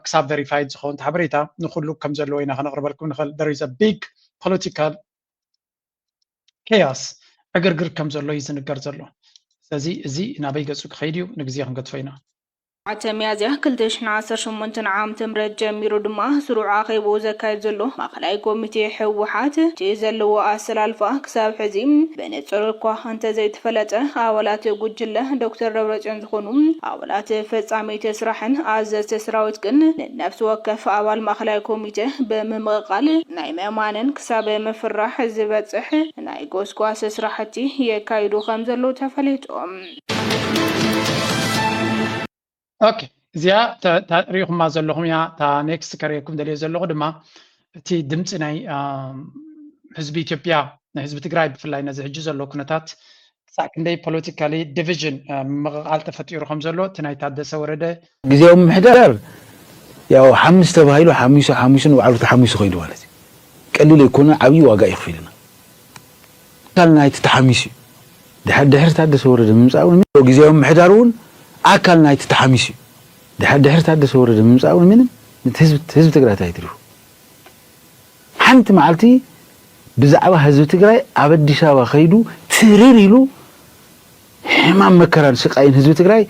ክሳብ ቨሪፋይድ ዝኸውን ሓበሬታ ንኩሉ ከም ዘለዎ ኢና ከነቕርበልኩም ንኽእል። There is a big political chaos ዕግርግር ከም ዘሎ እዩ ዝንገር ዘሎ። ስለዚ እዚ ናበይ ገፁ ክኸይድ እዩ ንግዜ ክንገድፎ ኢና። ኣተ ሚያዝያ ክልተ ሽሕን ዓሰርተ ሸሞንተን ዓመተ ምህረት ጀሚሩ ድማ ስሩዕ ኣኼብኡ ዘካይድ ዘሎ ማእኸላይ ኮሚቴ ህወሓት እቲ ዘለዎ ኣሰላልፋ ክሳብ ሕዚ ብንጹር እኳ እንተዘይተፈለጠ፣ ኣባላት ጉጅለ ዶክተር ደብረጽዮን ዝኾኑ ኣባላት ፈጻሚቲ ስራሕን ኣዘዝቲ ሰራዊት ግን ንነፍሲ ወከፍ ኣባል ማእኸላይ ኮሚቴ ብምምቕቓል ናይ ምእማንን ክሳብ ምፍራሕ ዝበጽሕ ናይ ጎስጓስ ስራሕቲ የካይዱ ከም ዘለዉ ተፈሊጡ። ኦኬ፣ እዚኣ ተ- ተ- ሪኢኹማ ዘለኹም እያ። እታ ኔክስት ከርእየኩም ደልየ ዘለኹ ድማ እቲ ድምፂ ናይ ኣም፣ ህዝቢ ኢትዮጵያ፣ ናይ ህዝቢ ትግራይ ብፍላይ ነዚ ሕጂ ዘሎ ኩነታት ክሳዕ ክንደይ ፖለቲካሊ ዲቪዥን ምምቕቓል ተፈጢሩ ከም ዘሎ እቲ ናይ ታደሰ ወረደ ግዜያዊ ምምሕዳር ያው ሓምስ ተባሂሉ ሓሚሱ ሓሚሱ ንባዕሉ ተሓሚሱ ከይዱ ማለት እዩ። ቀሊል ኣይኮነ፣ ዓብዪ ዋጋ እዩ ከፊልና። ኣካል ናይቲ ተሓሚሱ እዩ። ድሕር ድሕሪ ታደሰ ወረደ ምምፃእ እውን ግዜያዊ ምምሕዳር እውን ኣካል ናይቲ ተሓሚሱ እዩ። ድሕር ድሕሪ ታደሰ ወረደ ምምፃእ እውን ምንም ህዝቢ ህዝቢ ትግራይ እንታይ ትሪፉ? ሓንቲ መዓልቲ ብዛዕባ ህዝቢ ትግራይ ኣብ ኣዲስ ኣበባ ከይዱ ትርር ኢሉ ሕማም መከራን ስቃይን ህዝቢ ትግራይ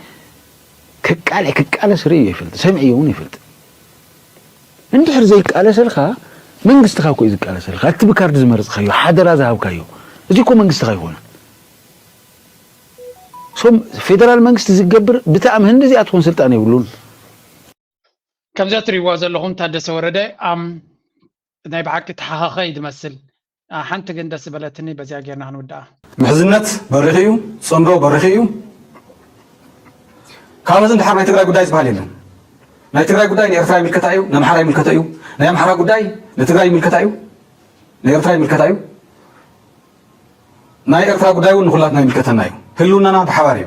ከቃልዕ ክቃለስ ርእዩ ይፈልጥ ሰሚዕዮ እውን ይፈልጥ። እንድሕር ዘይቃለሰልካ መንግስትኻ እኮ እዩ ዝቃለሰልካ። እቲ ብካርድ ዝመረፅካዮ ሓደራ ዝሃብካዮ እዚ እኮ መንግስትኻ ይኮነ። ሶም ፌደራል መንግስቲ ዝገብር ብጣዕሚ ህንዲ እዚኣ ትኾን ስልጣን የብሉን። ከምዚ እትሪእዎ ዘለኹም ታደሰ ወረደ ኣም ናይ ብሓቂ ተሓኻኸ እዩ ዝመስል። ሓንቲ ግን ደስ ዝበለትኒ በዚኣ ጌርና ክንውድኣ። ምሕዝነት በሪኺ እዩ፣ ፅምዶ በሪኺ እዩ። ካብ እዚ ንድሓር ናይ ትግራይ ጉዳይ ዝበሃል የለን። ናይ ትግራይ ጉዳይ ንኤርትራ ይምልከታ እዩ፣ ንኣምሓራ ይምልከቶ እዩ። ናይ ኣምሓራ ጉዳይ ንትግራይ ይምልከታ እዩ፣ ንኤርትራ ይምልከታ እዩ። ናይ ኤርትራ ጉዳይ እውን ንኩላትና ይምልከተና እዩ። ህልውናና ብሓባር እዩ።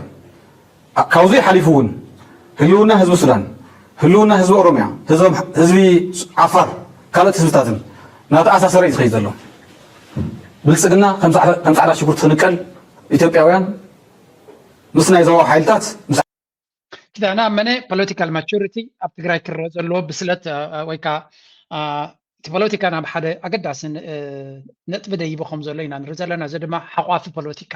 ካብዙይ ሓሊፉ እውን ህልውና ህዝቢ ሱዳን፣ ህልውና ህዝቢ ኦሮሚያ፣ ህዝቢ ዓፋር፣ ካልኦት ህዝብታትን እናተኣሳሰረ እዩ ዝኸይድ ዘሎ። ብልፅግና ከም ፃዕዳ ሽጉርቲ ክንቀል ኢትዮጵያውያን ምስ ናይ ዞባ ሓይልታት ምስ ኪዳነ ኣመነ ፖለቲካል ማቹሪቲ ኣብ ትግራይ ክረአ ዘለዎ ብስለት ወይ ከዓ እቲ ፖለቲካ ናብ ሓደ ኣገዳሲ ነጥቢ ደይቡ ከም ዘሎ ኢና ንርኢ ዘለና። እዚ ድማ ሓቋፊ ፖለቲካ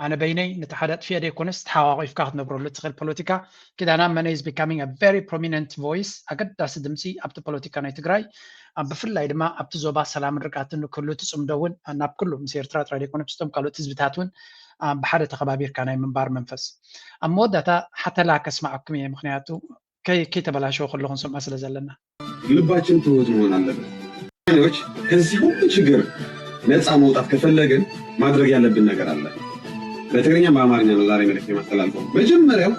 ኣነ በይነይ ነቲ ሓደ ኣጥፊኤ ዘይኮነስ ተሓቋቒፍካ ክትነብረሉ እትኽእል ፖለቲካ ኪዳነ ኣመነ is becoming a very prominent voice ኣገዳሲ ድምፂ ኣብቲ ፖለቲካ ናይ ትግራይ ብፍላይ ድማ ኣብቲ ዞባ ሰላምን ርግኣትን ንክህሉ እቲ ፅምዶ እውን ናብ ኩሉ ምስ ኤርትራ ጥራይ ዘይኮነ ምስቶም ካልኦት ህዝብታት እውን ብሓደ ተኸባቢርካ ናይ ምንባር መንፈስ ኣብ መወዳእታ ሓተላ ከስማዓኩም እየ ምክንያቱ ከይተበላሸወ ከለኹ ንሰምዖ ስለ ዘለና ልባችን ትሁት መሆን አለበት። ዎች ከዚህ ሁሉ ችግር ነፃ መውጣት ከፈለግን ማድረግ ያለብን ነገር አለ። በትግርኛ በአማርኛ ነው ዛሬ መልዕክት የማስተላልፈው። መጀመሪያው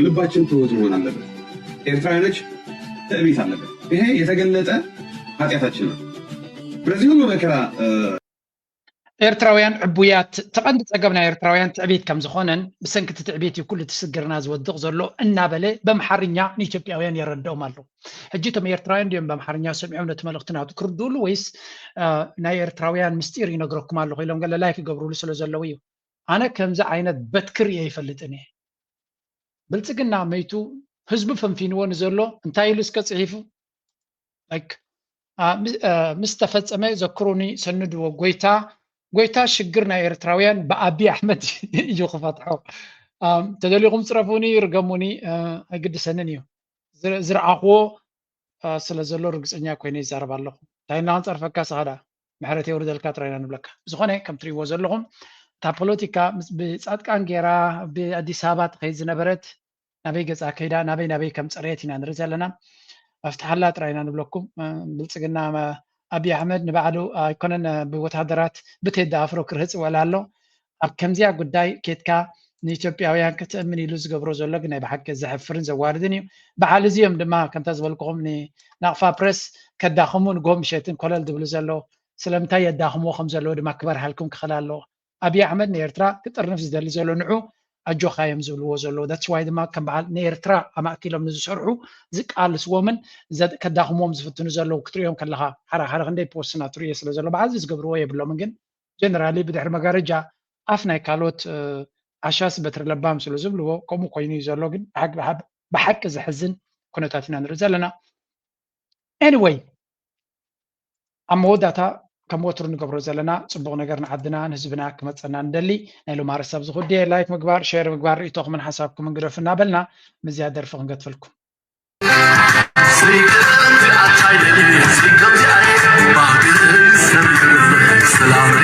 ልባችን ትሁት መሆን አለበት። ኤርትራውያኖች ትዕቢት አለበት። ይሄ የተገለጠ ኃጢአታችን ነው። በዚህ ሁሉ መከራ ኤርትራውያን ዕቡያት ተቐንዲ ጸገም ናይ ኤርትራውያን ትዕቢት ከም ዝኾነን ብሰንኪ እቲ ትዕቢት እዩ ኩሉ እቲ ስግርና ዝወድቕ ዘሎ እናበለ በምሓርኛ ንኢትዮጵያውያን የረድኦም ኣሎ። ሕጂ እቶም ኤርትራውያን ድዮም በምሓርኛ ሰሚዖም ነቲ መልእኽቲ ናቱ ክርድኡሉ ወይስ ናይ ኤርትራውያን ምስጢር ይነግረኩም ኣለኹ ኢሎም ገለ ላይክ ይገብሩሉ ስለ ዘለዉ እዩ። ኣነ ከምዚ ዓይነት በትክር እየ ይፈልጥን እየ። ብልጽግና መይቱ ህዝቡ ፈንፊንዎ ንዘሎ እንታይ ኢሉ እስከ ጽሒፉ like ምስ ተፈጸመ ዘክሩኒ ሰንድዎ ጎይታ ጎይታ ሽግር ናይ ኤርትራውያን ብኣቢ ኣሕመድ እዩ ክፈትሖ ተደሊኹም ጽረፉኒ ርገሙኒ ኣይግድሰንን እዩ ዝረኣኽዎ ስለ ዘሎ ርግጸኛ ኮይነ ይዛረብ ኣለኹ እንታይ እና ክንጸርፈካ ስኻ ደኣ ምሕረት የውርደልካ ጥራይና ንብለካ ዝኾነ ከም ትሪእዎ ዘለኹም እታ ፖለቲካ ብጻድቃን ጌራ ብኣዲስ ኣበባ ትኸይድ ዝነበረት ናበይ ገጻ ከይዳ ናበይ ናበይ ከም ጸረየት ኢና ንርኢ ዘለና መፍትሓላ ጥራይ ኢና ንብለኩም ብልጽግና ኣብይ ኣሕመድ ንባዕሉ ኣይኮነን ብወታደራት ብቴዲ ኣፍሮ ክርህጽ ይውዕል ኣሎ ኣብ ከምዚኣ ጉዳይ ኬድካ ንኢትዮጵያውያን ክትእምን ኢሉ ዝገብሮ ዘሎ ግን ናይ ብሓቂ ዘሕፍርን ዘዋርድን እዩ በዓል እዚኦም ድማ ከምታ ዝበልኩኹም ንናቕፋ ፕረስ ከዳኽሙ ንጎ ምሸትን ኮለል ዝብሉ ዘለዉ ስለምንታይ የዳኽምዎ ከም ዘለዉ ድማ ክበርሃልኩም ክኽእል ኣለዎ ኣብይ ኣሕመድ ንኤርትራ ክጥርንፍ ዝደሊ ዘሎ ንዑ ኣጆኻ እዮም ዝብልዎ ዘለዉ that's why ድማ ከም በዓል ንኤርትራ ኣማእኪሎም ንዝሰርሑ ዝቃልስዎምን ከዳኽምዎም ዝፍትኑ ዘለዉ ክትሪኦም ከለኻ ሓደ ሓደ ክንደይ ፖስትና ትሪኦ ስለ ዘሎ በዓል ዝገብርዎ የብሎምን ግን ጀነራሊ ብድሕሪ መጋረጃ ኣፍ ናይ ካልኦት ዓሻስ በትሪ ለባም ስለ ዝብልዎ ከምኡ ኮይኑ እዩ ዘሎ ግን ብሓቂ ዘሕዝን ኩነታት ኢና ንርኢ ዘለና anyway ኣብ መወዳእታ ከም ወትሩ ንገብሮ ዘለና ጽቡቕ ነገር ንዓድና ንህዝብና ክመጸና ንደሊ። ናይ ሎማሪ ሰብ ዝኹዴ ላይክ ምግባር፣ ሼር ምግባር፣ ርእይቶኹምን ሓሳብኩምን ግደፉ እናበልና ምስዚኣ ደርፊ ክንገድፈልኩም። ሰላም